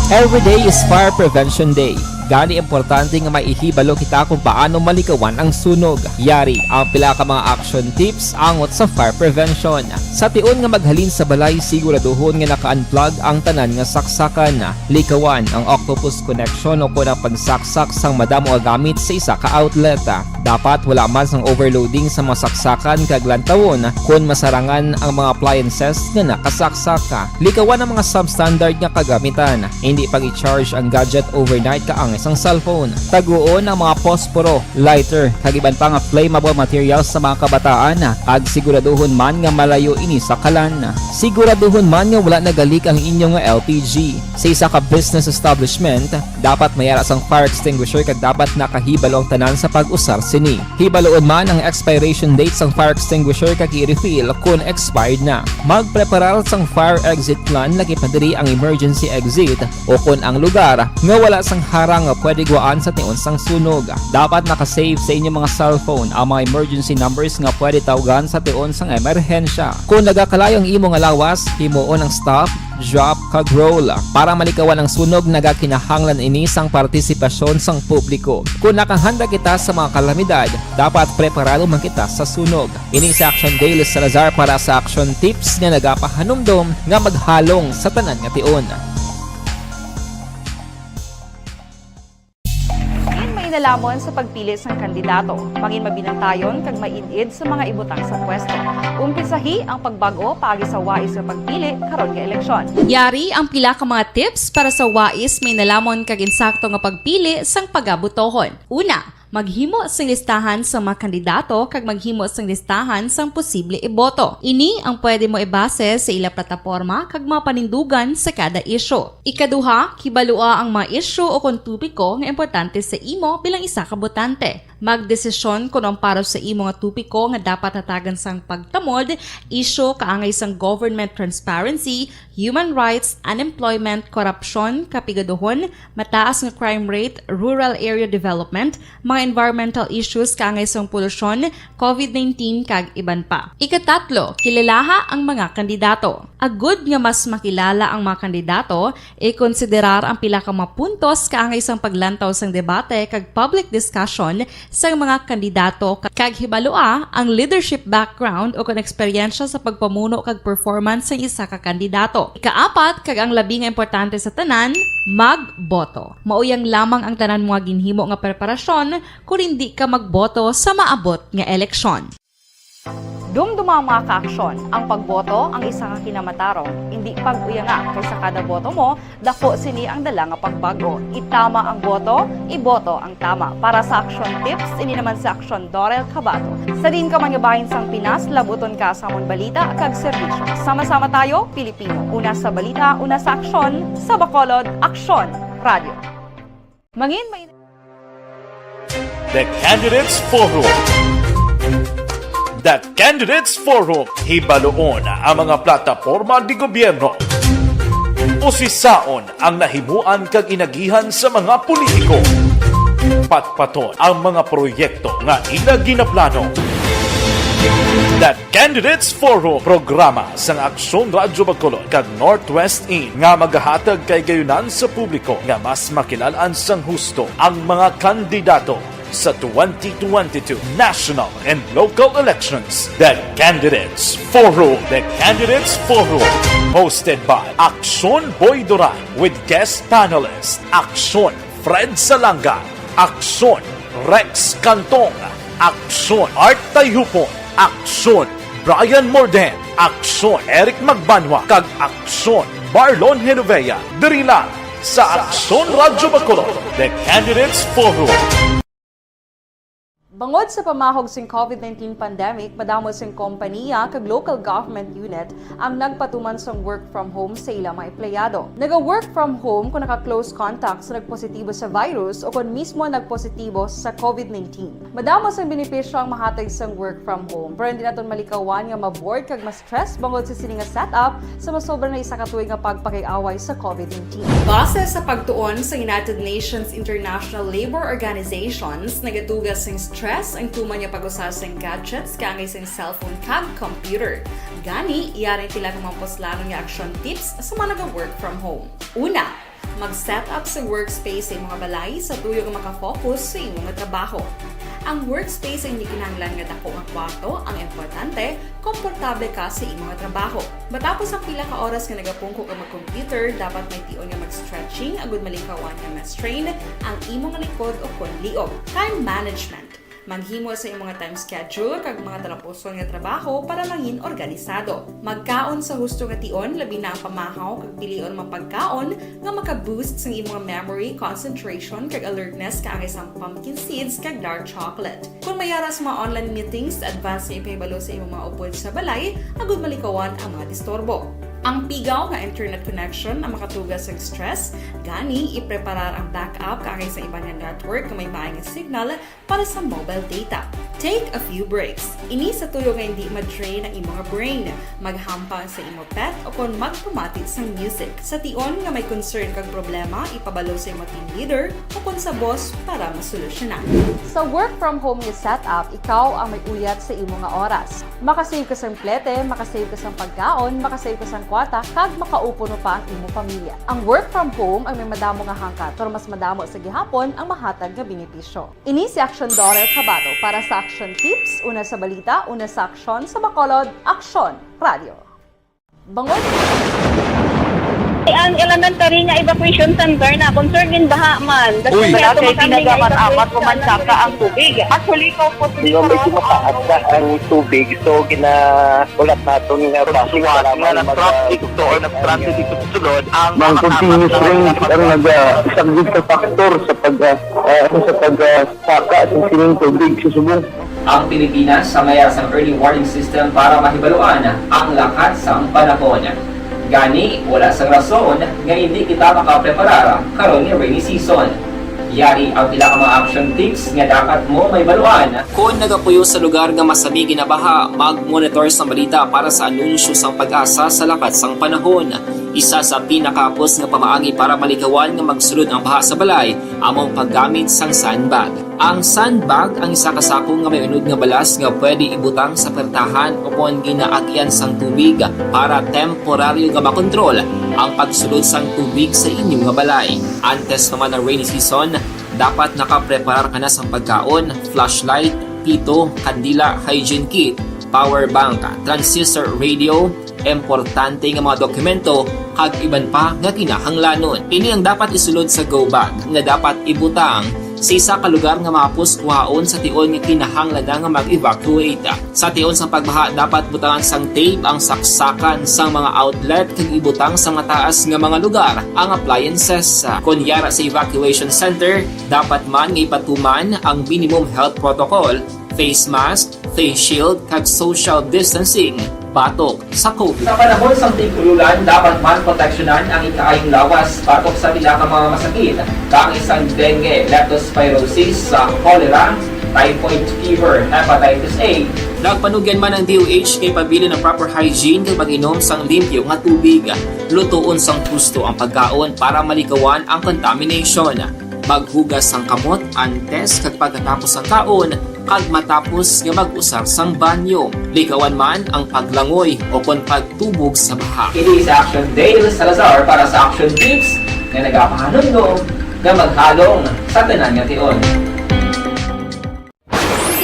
Every day is Fire Prevention Day. Gani, importante nga maihibalo kita kung paano malikawan ang sunog. Yari ang pila ka mga action tips angot sa fire prevention. Sa tion nga maghalin sa balay, siguraduhon nga naka-unplug ang tanan nga saksakan. Likawan ang octopus connection o kon ang pagsaksak sang madamo nga gamit sa isa ka outlet. Dapat wala man sang overloading sa mga saksakan kag lantawon kon masarangan ang mga appliances nga nakasaksak. Likawan ang mga substandard nga kagamitan. Hindi pag-i-charge ang gadget overnight kaangay sang cellphone. Taguon ang mga posporo, lighter, kag iban pa nga flammable materials sa mga kabataan, kag siguraduhon man nga malayo ini sa kalan. Siguraduhon man nga wala nagalik ang inyo nga L P G. Sa isa ka business establishment, dapat may ara sang fire extinguisher kag dapat nakahibalo ang tanan sa pag-usar sini. Hibaluon man ang expiration date sang fire extinguisher kag i-refill kon expired na. Magpreparar sang fire exit plan, lakip na diri ang emergency exit o kon ang lugar nga wala sang harang nga pwede gwaan sa tion sang sunog. Dapat naka-save sa inyo mga cellphone ang mga emergency numbers nga pwede tawgan sa tion sang emerhensya. Kon nagakalayo ang imo nga lawas, himuon ang stop, drop, kag roll. Para malikawan ang sunog, nagakinahanglan ini sang partisipasyon sang publiko. Kon nakahanda kita sa mga kalamidad, dapat preparado man kita sa sunog. Ini si Action Dale Salazar para sa Action Tips nga nagapahanumdom nga maghalong sa tanan nga tion. Mangin mainalamon sa pagpili sang kandidato. Mangin mabinantayon kag maid-id sa mga ibutang sa pwesto. Umpisahi ang pagbag-o paagi sa wais nga pagpili karon nga eleksyon. Yari ang pila ka mga tips para sa wais, mainalamon kag insakto nga pagpili sang pagabotohon. Una, maghimo sing listahan sa mga kandidato kag maghimo sing listahan sang posible iboto. Ini ang pwede mo ibase sa ila plataporma kag mga panindugan sa kada isyu. Ikaduha, kibalua ang mga isyu o kon topiko nga importante sa imo bilang isa ka botante. Magdesisyon kon ang para sa imo nga topiko nga dapat hatagan sang pagtamod, isyu kaangay sang government transparency, human rights, unemployment, korupsyon, kapigaduhon, mataas nga crime rate, rural area development, mga environmental issues kaangay sang polusyon, covid nineteen, kag iban pa. Ikatatlo, kilalaha ang mga kandidato. Agud nga mas makilala ang mga kandidato, ikonsiderar ang pila ka mga puntos kaangay sang paglantaw sang debate kag public discussion sang mga kandidato, ka-, kag hibalua ang leadership background o kon eksperyensya sa pagpamuno kag performance sang isa ka kandidato. Ikaapat, kag ang labi nga importante sa tanan, magboto. Mao yang lamang ang tanan mo nga ginhimo nga preparasyon kon indi ka magboto sa maabot nga eleksyon. Dumduma ang mga kaaksyon. Ang pagboto ang isa ka kinamatarong. Indi pag-uyanga, kay sa kada boto mo, daku sini ang dala nga pagbag-o. Itama ang boto, iboto ang tama. Para sa Action Tips, ini naman si Action Dorel Cabato. Sa diin ka man nga bahin sang Pinas, labuton ka sa amon balita kag serbisyo. Sama-sama tayo, Pilipino. Una sa balita, una sa aksyon, sa Bacolod, Aksyon Radio. Mangin may The Candidates Forum. The Candidates Forum, hibaluon ang mga plataporma di gobyerno. Usisaon ang nahimuan kag inagihan sa mga politiko. Patpaton ang mga proyekto nga ila ginaplano. The Candidates Forum, programa sang Aksyon Radyo Bacolod kag Northwest In nga magahatag kay gayunan sa publiko nga mas makilal-an sang husto ang mga kandidato sa twenty twenty-two national and local elections. The Candidates Forum. The Candidates Forum, hosted by Aksyon Boy Duran with guest panelist Aksyon Fred Salanga, Aksyon Rex Cantong, Aksyon Art Tayhupon, Aksyon Brian Morden, Aksyon Eric Magbanwa, kag Aksyon Marlon Genovea, diri lang sa Aksyon Radyo Bacolod, The Candidates Forum. Bangod sa pamahog sing covid nineteen pandemic, madamo sing kompaniya kag local government unit ang nagpatuman sang work from home sa ila mga empleyado. Naga-work from home kung naka-close contact sa nagpositibo sa virus o kon mismo nagpositibo sa covid nineteen. Madamo sang benepisyo ang mahatag sang work from home, pero hindi naton malikawan nga ma-bored kag ma-stress bangod sa sini nga setup sa masobra na isa ka tuig nga pagpakig-away sa covid nineteen. Base sa pagtuon sa United Nations International Labour Organizations, nagatuga sing stress ang tuman nga pag-usa sing gadgets kaangay sing cellphone kag computer. Gani, yari ang pila ka mga puslanon nga action tips sa mga naga-work from home. Una, Mag-set up sa workspace sa imong balay sa tuyo nga makafocus sa imong trabaho. Ang workspace ang hindi kinahanglan nga dako nga kwarto, ang importante, komportable ka sa imong trabaho. Matapos ang pila ka oras nga nagapungko ka mag-computer, dapat may tion nga mag-stretching agud malikawan nga ma-strain ang imong likod o kon liog. Time management. Maghimo sa imong time schedule kag mga talapuson nga trabaho para mangin organisado. Magkaon sa husto nga tion, labi na ang pamahaw kag pilion mga pagkaon nga maka-boost sang imong memory, concentration kag alertness kaangay sang pumpkin seeds kag dark chocolate. Kung may ara sa mga online meetings, advance nga ipahibalo sa imong mga upod sa balay agud malikawan ang mga disturbo. Ang pigaw nga internet connection ang makatuga sa stress, gani ipreparar ang backup kaangay sa iban nga network nga may maay nga signal para sa mobile data. Take a few breaks. Ini sa tuyo nga hindi ma-drain ang imong brain. Maghampang sa imo pet o kon magpamati sang music. Sa tion nga may concern kag problema, ipabalo sa imo team leader o kon sa boss para masolusyonan. Sa work from home nga setup, ikaw ang may uyat sa imo nga oras. Makasave ka sang plete, makasave ka sang pagkaon, makasave ka sang kwarta, kag makaupo no pa ang imo pamilya. Ang work from home ang may madamo nga hangkat, pero mas madamo sa gihapon ang mahatag nga benepisyo. Ini si Action Daughter Kabato para sa Action Tips, una sa balita, una sa aksyon, sa Bacolod, Aksyon Radio. Bangod. Ang elementary nga evacuation center na concern in baha man. Uy. Wala kay ginagamit-amat o mansaka ang tubig. Actually, ikaw po, Di ba, medyo mataas na ang tubig, so ginahulat naton nga traffic para nga mag- nag-traffic to or nag-transit dito sa sulod ang Ang continuous rain ang nag-, ah, isang big factor sa pag, ah, ah, sa pag, ah, saka sa sining tubig sa subong. Ang Pilipinas ang may sang early warning system para mahibaluan ang lakat sang panahon. Gani, wala sang rason nga hindi kita makapreparar karon nga rainy season. Yari ang pila ka mga action tips nga dapat mo mahibaluan. Kon nagapuyo sa lugar nga masami ginabaha, mag-monitor sa balita para sa anunsyo sang PAGASA sa lakat sang panahon. Isa sa pinakahapos nga pamaagi para malikawan nga magsulod ang baha sa balay amo ang paggamit sang sandbag. Ang sandbag ang isa ka sako nga may unod nga balas nga pwede ibutang sa pertahan o kon ginaagian sang tubig para temporaryo nga makontrol ang pagsulod sang tubig sa inyo nga balay. Antes pa man ang rainy season, dapat nakapreparar ka na sang pagkaon, flashlight, pito, kandila, hygiene kit, power bank, transistor radio, importante nga mga dokumento, kag iban pa nga kinahanglanon. Ini ang dapat isulod sa go bag nga dapat ibutang sa isa ka lugar nga mahapos kuhaon sa tion nga kinahanglan na nga mag-evacuate. Sa tion sang pagbaha, dapat butangan sang tape ang saksakan sang mga outlet kag ibutang sa mataas nga mga lugar ang appliances. Kon yara sa evacuation center, dapat man nga ipatuman ang minimum health protocol, face mask, face shield, kag social distancing batok sa COVID. Sa panahon sang tig-ululan, dapat man proteksyonan ang ikaayong lawas batok sa pila ka mga masakit, kaangay sang dengue, leptospirosis, sa cholera, typhoid fever, hepatitis A. Nagpanugyan man ang D O H kay pabilin ang proper hygiene kag pag-inom sang limpyo nga tubig. Lutoon sang husto ang pagkaon para malikawan ang contamination. Maghugas sang kamot antes kag pagkatapos sang kaon kag matapos nga mag-usar sang banyo. Likawan man ang paglangoy o kon pagtubog sa baha. Ini si Action Dale Salazar para sa Action Tips nga nagapahanumdom nga maghalong sa tanan nga tion.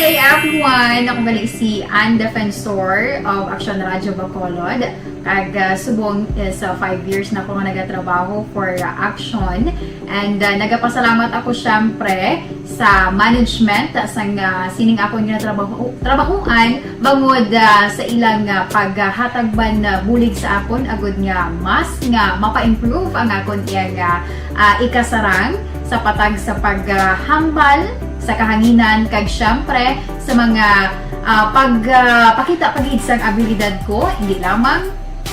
Good day, everyone! Ako gali si Ann Defensor of Action Radio Bacolod. Kag, ah, subong is, ah, five years na ako nga nagatrabaho for, ah, Action. And, ah, nagapasalamat ako, syempre, sa management, ah, sang, ah, sining akon nga trabaho, trabahoan, bangod, ah, sa ilang, ah, paghatag man, ah, bulig sa akon, agud nga mas nga mapa-improve ang akon iyang, ah, ah, ikasarang sa patag sa paghambal sa kahanginan, kag syempre sa mga, ah, pag, ah, pakita pa gid sang abilidad ko, hindi lamang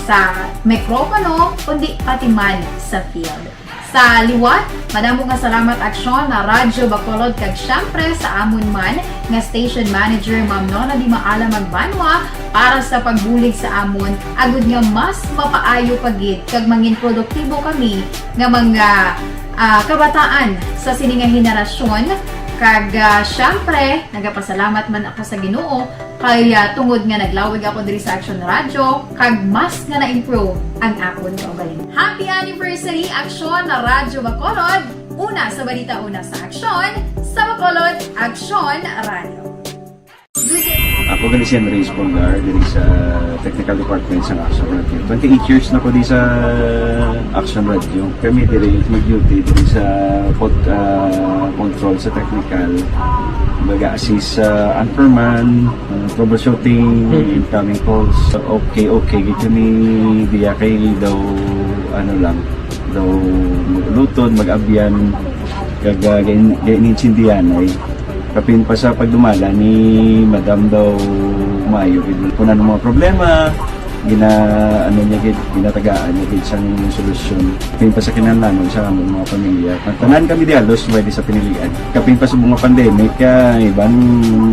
sa mikropono, kundi pati man sa field. Sa liwat, madamo nga salamat, Aksyon, na Radyo Bacolod, kag syempre sa amon man nga station manager, Ma'am Nona Di Maala Magbanwa, para sa pagbulig sa amon, agud nga mas mapaayo pa gid kag mangin produktibo kami nga mga, ah, kabataan sa sini nga henerasyon. Kag, ah, syempre, nagapasalamat man ako sa Ginoo Kay, ah, tungod nga naglawig ako diri sa Aksyon Radyo, kag mas nga na-improve ang akon kaugalingon. Happy anniversary, Aksyon Radyo Bacolod! Una sa balita, una sa aksyon, sa Bacolod, Aksyon Radyo. Ako gani si Henry Espolgar, diri sa technical department sa Aksyon Radyo. Twenty-eight years na ko di sa Aksyon Radyo. Kami diri mag-duty diri sa pod-, ah, control sa technical. Baga assist sa anchorman, ah, troubleshooting, incoming calls. Okay, okay, gid kami diya kay daw, ano lang, daw mag-uluton, mag-abyan, kag, ah, gain-, gain-, gaintindihan ay kapin pa sa pagdumala ni Madam daw maayo gid. Kung ano mga problema, gina-, ano niya gid, ginatagaan niya gid sang solusyon. Kapin pa sa kinahanglanon sa among mga pamilya. Ang tanan kami di halos pwede sa pinilian. Kapin pa sa mga pandemic, ah, iban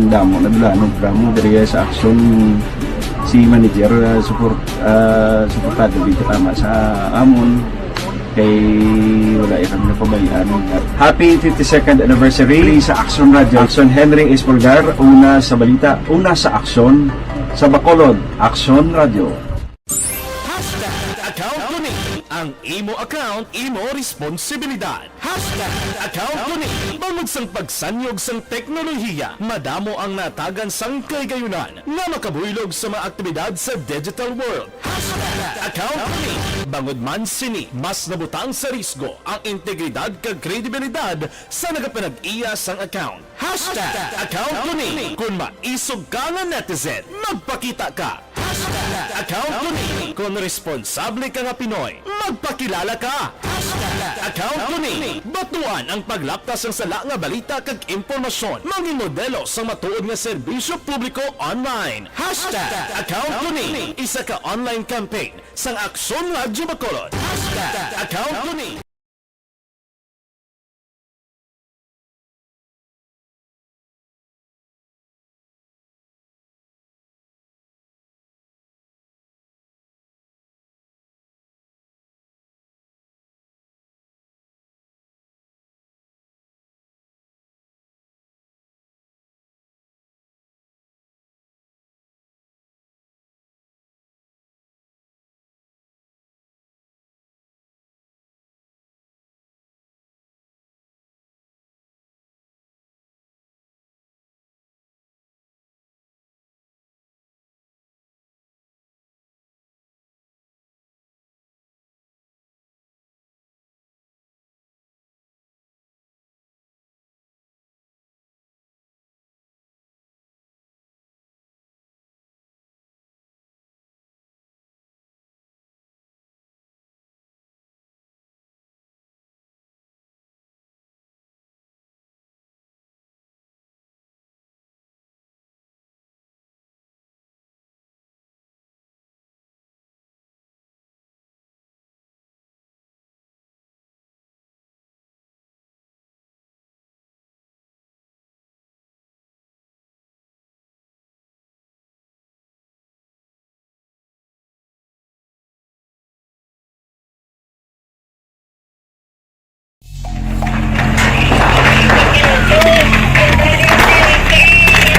damo na dula, no, drama diri sa aksyon si manager, ah, support, ah, suportado gid tama sa amon. Kay wala ya kami napabayaan. Happy fifty-second anniversary sa Aksyon Radyo. Aksyon Henry Espolgar, una sa balita, una sa aksyon, sa Bacolod, Aksyon Radyo. Hashtag account ko ni. Ang imo account, imo responsibilidad. Hashtag account ko ni. Bangod sang pagsanyog sang teknolohiya, madamo ang natagan sang kahigayunan nga makabuylog sa mga aktibidad sa digital world. Hashtag account ko ni. Bangod man sini, mas nabutang sa risgo ang integridad kag kredibilidad sa nagapanag-iya sang account. Hashtag account ko ni. Kung maisog ka nga netizen, magpakita ka. Hashtag account ko ni. Kung responsable ka nga Pinoy, magpakilala ka. Hashtag account ko ni. Batuan ang paglapta sang sala nga balita kag impormasyon. Mangin modelo sang matuod nga serbisyo publiko online. Hashtag account ko ni. Isa ka online campaign sang Aksyon Radyo Bacolod. Hashtag account ko ni.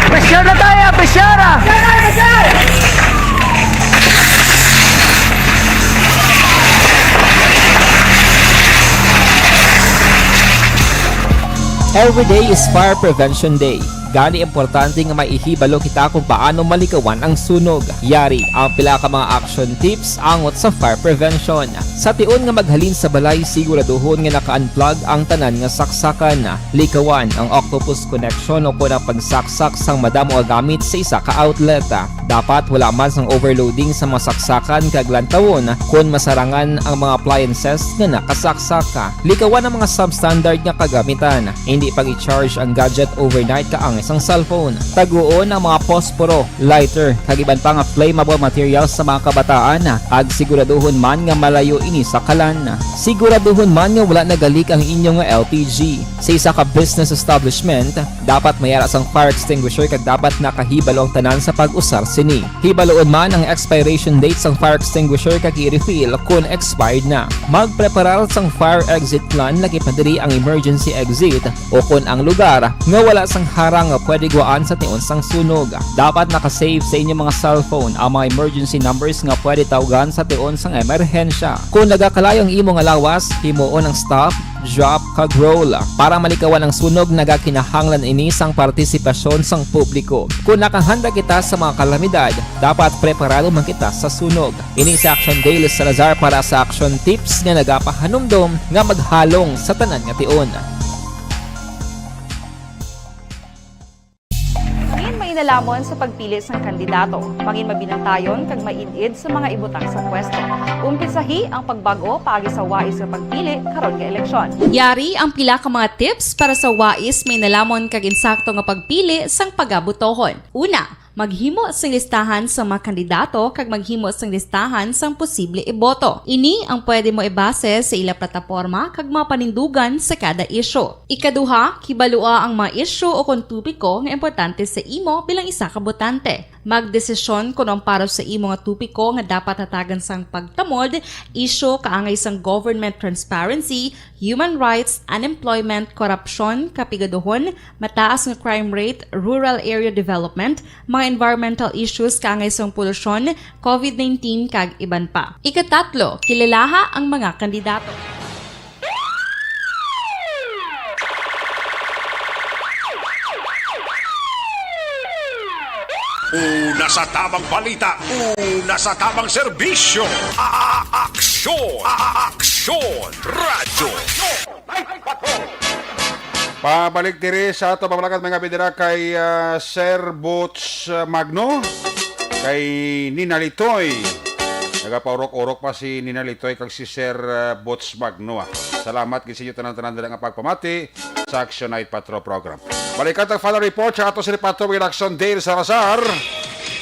Pressure na tayo, pressure ah! Every day is Fire Prevention Day. Gani importante nga maihibalo kita kung paano malikawan ang sunog. Yari ang pila ka mga action tips angot sa fire prevention. Sa tion nga maghalin sa balay, siguraduhon nga naka-unplug ang tanan nga saksakan. Likawan ang octopus connection o kon ang pagsaksak sang madamo nga gamit sa isa ka outlet. Dapat wala man sang overloading sa mga saksakan kag lantawon kon masarangan ang mga appliances nga nakasaksak. Likawan ang mga substandard nga kagamitan. Indi pag-i-charge ang gadget overnight kaangay sang cellphone. Taguon ang mga posporo, lighter, kag iban pa nga flammable materials sa mga kabataan, kag siguraduhon man nga malayo ini sa kalan. Siguraduhon man nga wala nagalik ang inyo nga L P G. Sa isa ka business establishment, dapat may ara sang fire extinguisher kag dapat nakahibalo ang tanan sa pag-usar sini. Hibaloon man ang expiration date sang fire extinguisher kag i-refill kon expired na. Magpreparar sang fire exit plan, lakip na diri ang emergency exit o kon ang lugar nga wala sang harang nga pwede guwaan sa tion sang sunog. Dapat naka-save sa inyo mga cellphone ang mga emergency numbers nga pwede tawgan sa tion sang emerhensya. Kung nagakalayo ang imo nga lawas, himuon ang stop, drop, kag roll. Para malikawan ang sunog, nagakinahanglan ini sang partisipasyon sang publiko. Kung nakahanda kita sa mga kalamidad, dapat preparado man kita sa sunog. Ini si Action Dale Salazar para sa Action Tips nga nagapahanumdom nga maghalong sa tanan nga tion. Mangin mainalaman sa pagpili sang kandidato. Mangin mabinantayon kag maid-id sa mga ibutang sa pwesto. Umpisahi ang pagbag-o paagi sa wais nga pagpili karon nga eleksyon. Yari ang pila ka mga tips para sa wais, mainalamon kag insakto nga pagpili sang pagabotohon. Una, maghimo sing listahan sa mga kandidato kag maghimo sing listahan sang posible iboto. Ini ang pwede mo ibase sa ila plataporma kag mga panindugan sa kada isyu. Ikaduha, kibalua ang mga isyu o kon topiko nga importante sa imo bilang isa ka botante. Magdesisyon kon ang para sa imo nga topiko nga dapat hatagan sang pagtamod, isyu kaangay sang government transparency, human rights, unemployment, korupsyon, kapigaduhon, mataas nga crime rate, rural area development, mga environmental issues kaangay sang polusyon, covid nineteen, kag iban pa. Ikatatlo, kilalaha ang mga kandidato. Una sa tamang balita, una sa tamang serbisyo. A-, a-, aksyon, a-, a-, aksyon, radyo. Pabalik diri sa ato pamalakat mga bidira kay ah, Sir Boots ah, Magno, kay Nina Litoy. Nagapaurok-urok pa si Nina Litoy kag si Sir ah, Boots Magno. Ah. Salamat gid sa inyo tanan-tanan dira nga pagpamati sa Action Night Patrol Program. Balikan ang final report sa ato si Patrol Action Dale Salazar.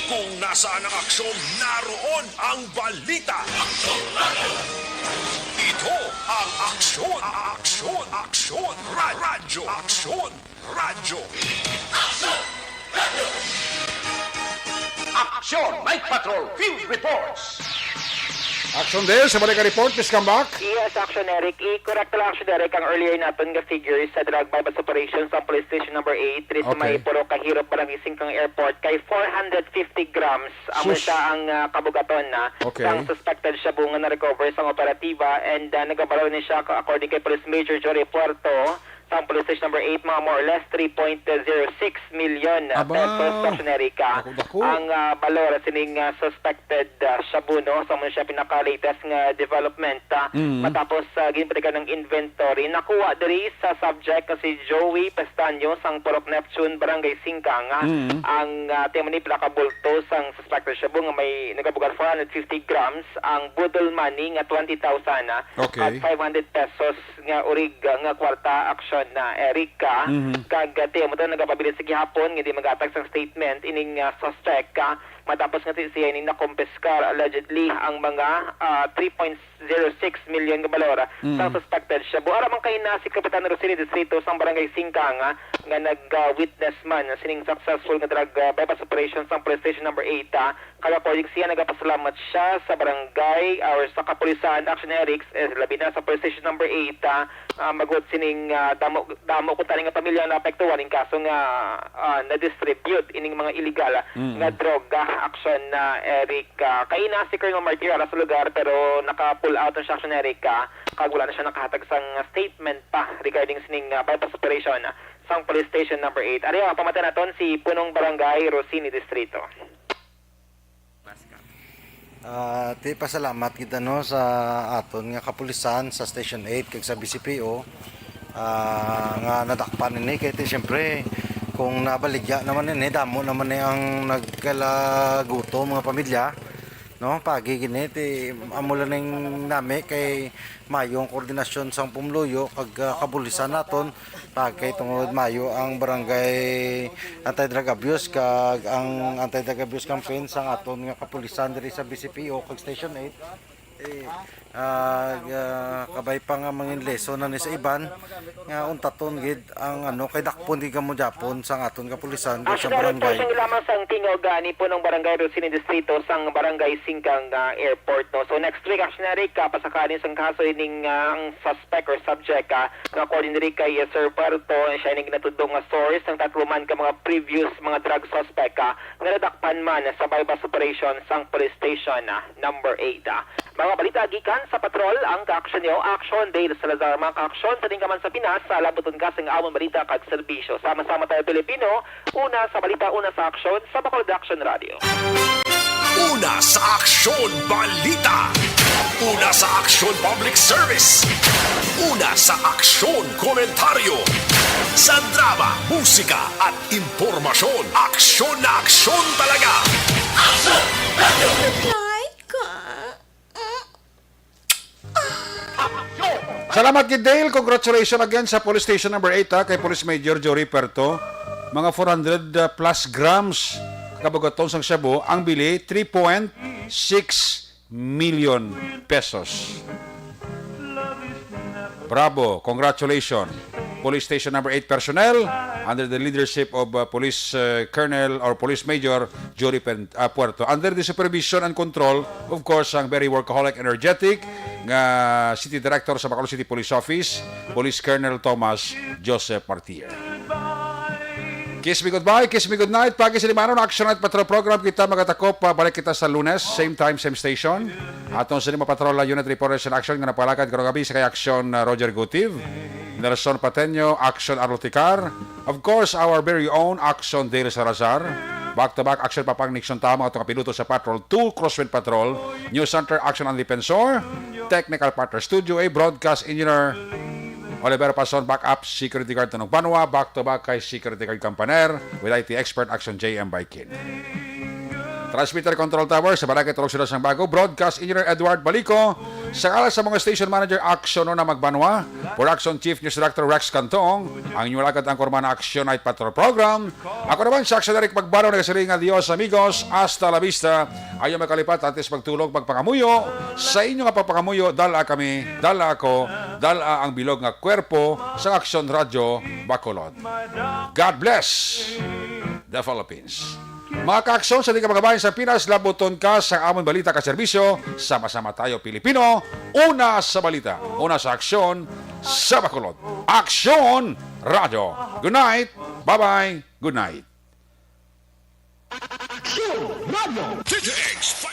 Kung nasaan ang aksyon, naroon ang balita. Ito ang Aksyon, Aksyon, Aksyon, Ra- Radyo, Aksyon, Radyo. Aksyon Night Patrol Field Reports. Action Dale, sa balik report, please come back. Yes, Action Eric. I-correct lang, Action Eric, ang earlier naton nga figures sa drug buy-bust operation sa Police Station Number eight, diri sa Okay. may Purok Kahirop, Barangay Singkang Airport, kay four hundred fifty grams amo Sus. siya ang ah, kabugaton na Okay. sang suspected shabu nga na-recover sang operatiba, and ah, nagabalo ni siya ka- according kay Police Major Jory Puerto sang Police Station Number eight, mga more or less three point zero six million Aba. pesos, Action Eric. Dako-dako. Ang ah, balor sining ah, suspected ah, shabu, no, sa mo siya pinaka-latest nga development ah, Mm. matapos sa ginbatikan ng inventory, nakuha diri sa subject nga si Joey Pestaño sang Purok Neptune, Barangay Singkang. Ah. Mm. Ang uh, timo ni pila ka bulto sang suspected shabu nga may nagabugat four hundred fifty grams, ang boodle money nga twenty thousand ah, Okay. at five hundred pesos nga urig ah, nga kwarta, Action na Eric. Ah. Mhm. Kag uh, timo to nagapabilin sa gihapon nga di magatag sang statement ining ah, suspect ah, matapos nga si- siya ining nakumpiskar allegedly ang mga ah, three point zero six million nga balor ah, Mm. sang suspected shabu. Ara man kay na si Kapitan Rosini Distrito sang Barangay Singkang ah, nga nag-witness man sining successful nga drug ah, buy-bust operation sang Police Station Number eight. Ah. Kag according siya, nagapasalamat siya sa barangay or sa kapulisan, Action Eric, eh, labi na sa Police Station Number eight, ah, ah, magod sining ah, damo damo kuntani nga pamilya ang naapektuhan ning kaso nga ah, na-distribute ining mga illegal ah, Mm. nga droga, Action na Eric. Ah, kaina si Colonel Mark Guerra sa lugar, pero naka-pull out na siya, Action Eric, ah, kag wala na siya nakahatag sang statement pa regarding sining ah, buy-bust operation ah, sang Police Station Number eight. Ari ang pamati naton si Punong Barangay Rosini Distrito. Ah, ti pasalamat kita, no, sa aton nga kapulisan sa Station eight kag sa B C P O, ah, nga nadakpan ini kay ti siyempre kung nabaligya naman ini, damo naman ni ang nagkalagutom nga pamilya, no, pagi gini ti amo lang ning nami kay mayo ang koordinasyon sang pumuluyo kag ah, kapulisan naton. Pag kay tungod mayo ang barangay anti-drug abuse kag ang anti-drug abuse campaign sang aton nga kapulisan diri sa B C P O kag Station eight. Eh, ah, ga-, kabay pa nga mangin lesson na ni sa iban nga untaton gid ang ano kay dakpon gid kamo Japon sa aton kapulisan gid sa Actually, barangay. Sa lamang sang tingog uh, ni punong barangay Rosini Distrito sang barangay Singkang ah, Airport, no. So next week, actually, Eric, uh, pasakanin sang kaso ining ah, ang suspect or subject ah, nga according diri kay uh, Sir Puerto, siya ining ginatudlo nga source sang tatlo man ka mga previous mga drug suspect ah, nga nadakpan man sa buy-bust operation sang police station ah, number eight. Ah. Mga balita gikan sa patrol, ang kaaksyon niyo, Aksyon Dale Salazar. Mga kaaksyon, sa din ka man sa Pinas, sa labuton ka sa amon balita kag serbisyo. Sama-sama tayo, Pilipino, una sa balita, una sa aksyon, sa Bacolod Action Radio. Una sa aksyon balita. Una sa aksyon public service. Una sa aksyon komentaryo. Sa drama, musika at impormasyon. Aksyon na aksyon talaga. Like ka. Salamat gid, Dale. Congratulations again sa Police Station Number eight, ha, kay Police Major Jory Perto. Mga four hundred plus grams kabugaton sang shabu ang bili, three point six million pesos. Bravo, congratulations. Police Station Number eight personnel under the leadership of uh, Police uh, Colonel or Police Major Jory Pen- uh, Puerto. Under the supervision and control, of course, ang very workaholic, energetic nga City Director sa Bacolod City Police Office, Police Colonel Thomas Joseph Martir. Kiss me goodbye, kiss me goodnight. Pagi sa limano, Action Night Patrol Program. Kita magatakop, ah, balik kita sa Lunes, same time, same station. Aton sa lima patrol, ah, unit reporters in action nga napalakad karong gabi sa kay Action, ah, Roger Gutiv, Nelson Pateño, Action Arloticar. Of course, our very own Action Dale Salazar. Back to back, Action Papang Nixon Tama, atong kapiloto sa Patrol two, Crosswind Patrol, News Center, Action Ang Defensor, Technical Partner Studio A, Broadcast Engineer, Oliver Pason, backup security guard Tanong Banwa, back to back kay security guard Campaner, with I T expert Action J M Baikin. Transmitter Control Tower sa Barangay Tulog Sila sang Bago, Broadcast Engineer Edward Balico, sa ngalan sa mga station manager Action Nona Magbanwa, Production Chief News Director Rex Cantong, ang inyong alagad ang Kormana Action Night Patrol Program. Ako naman si Action Eric Magbano, nagasiling nga Dios amigos, hasta la vista. Ayaw makalipat, antes magtulog, magpangamuyo sa inyo nga pagpangamuyo, dala kami, dala ako, dala ang bilog nga kwerpo sa Action Radyo Bacolod. God bless the Philippines. Mga kaaksyon sa di ka magabayan sa Pinas, labuton ka sa amon balita ka serbisyo. Sama-sama tayo, Pilipino. Una sa balita, una sa aksyon, sa Bacolod. Aksyon Radyo. Good night. Bye-bye. Good night. D T X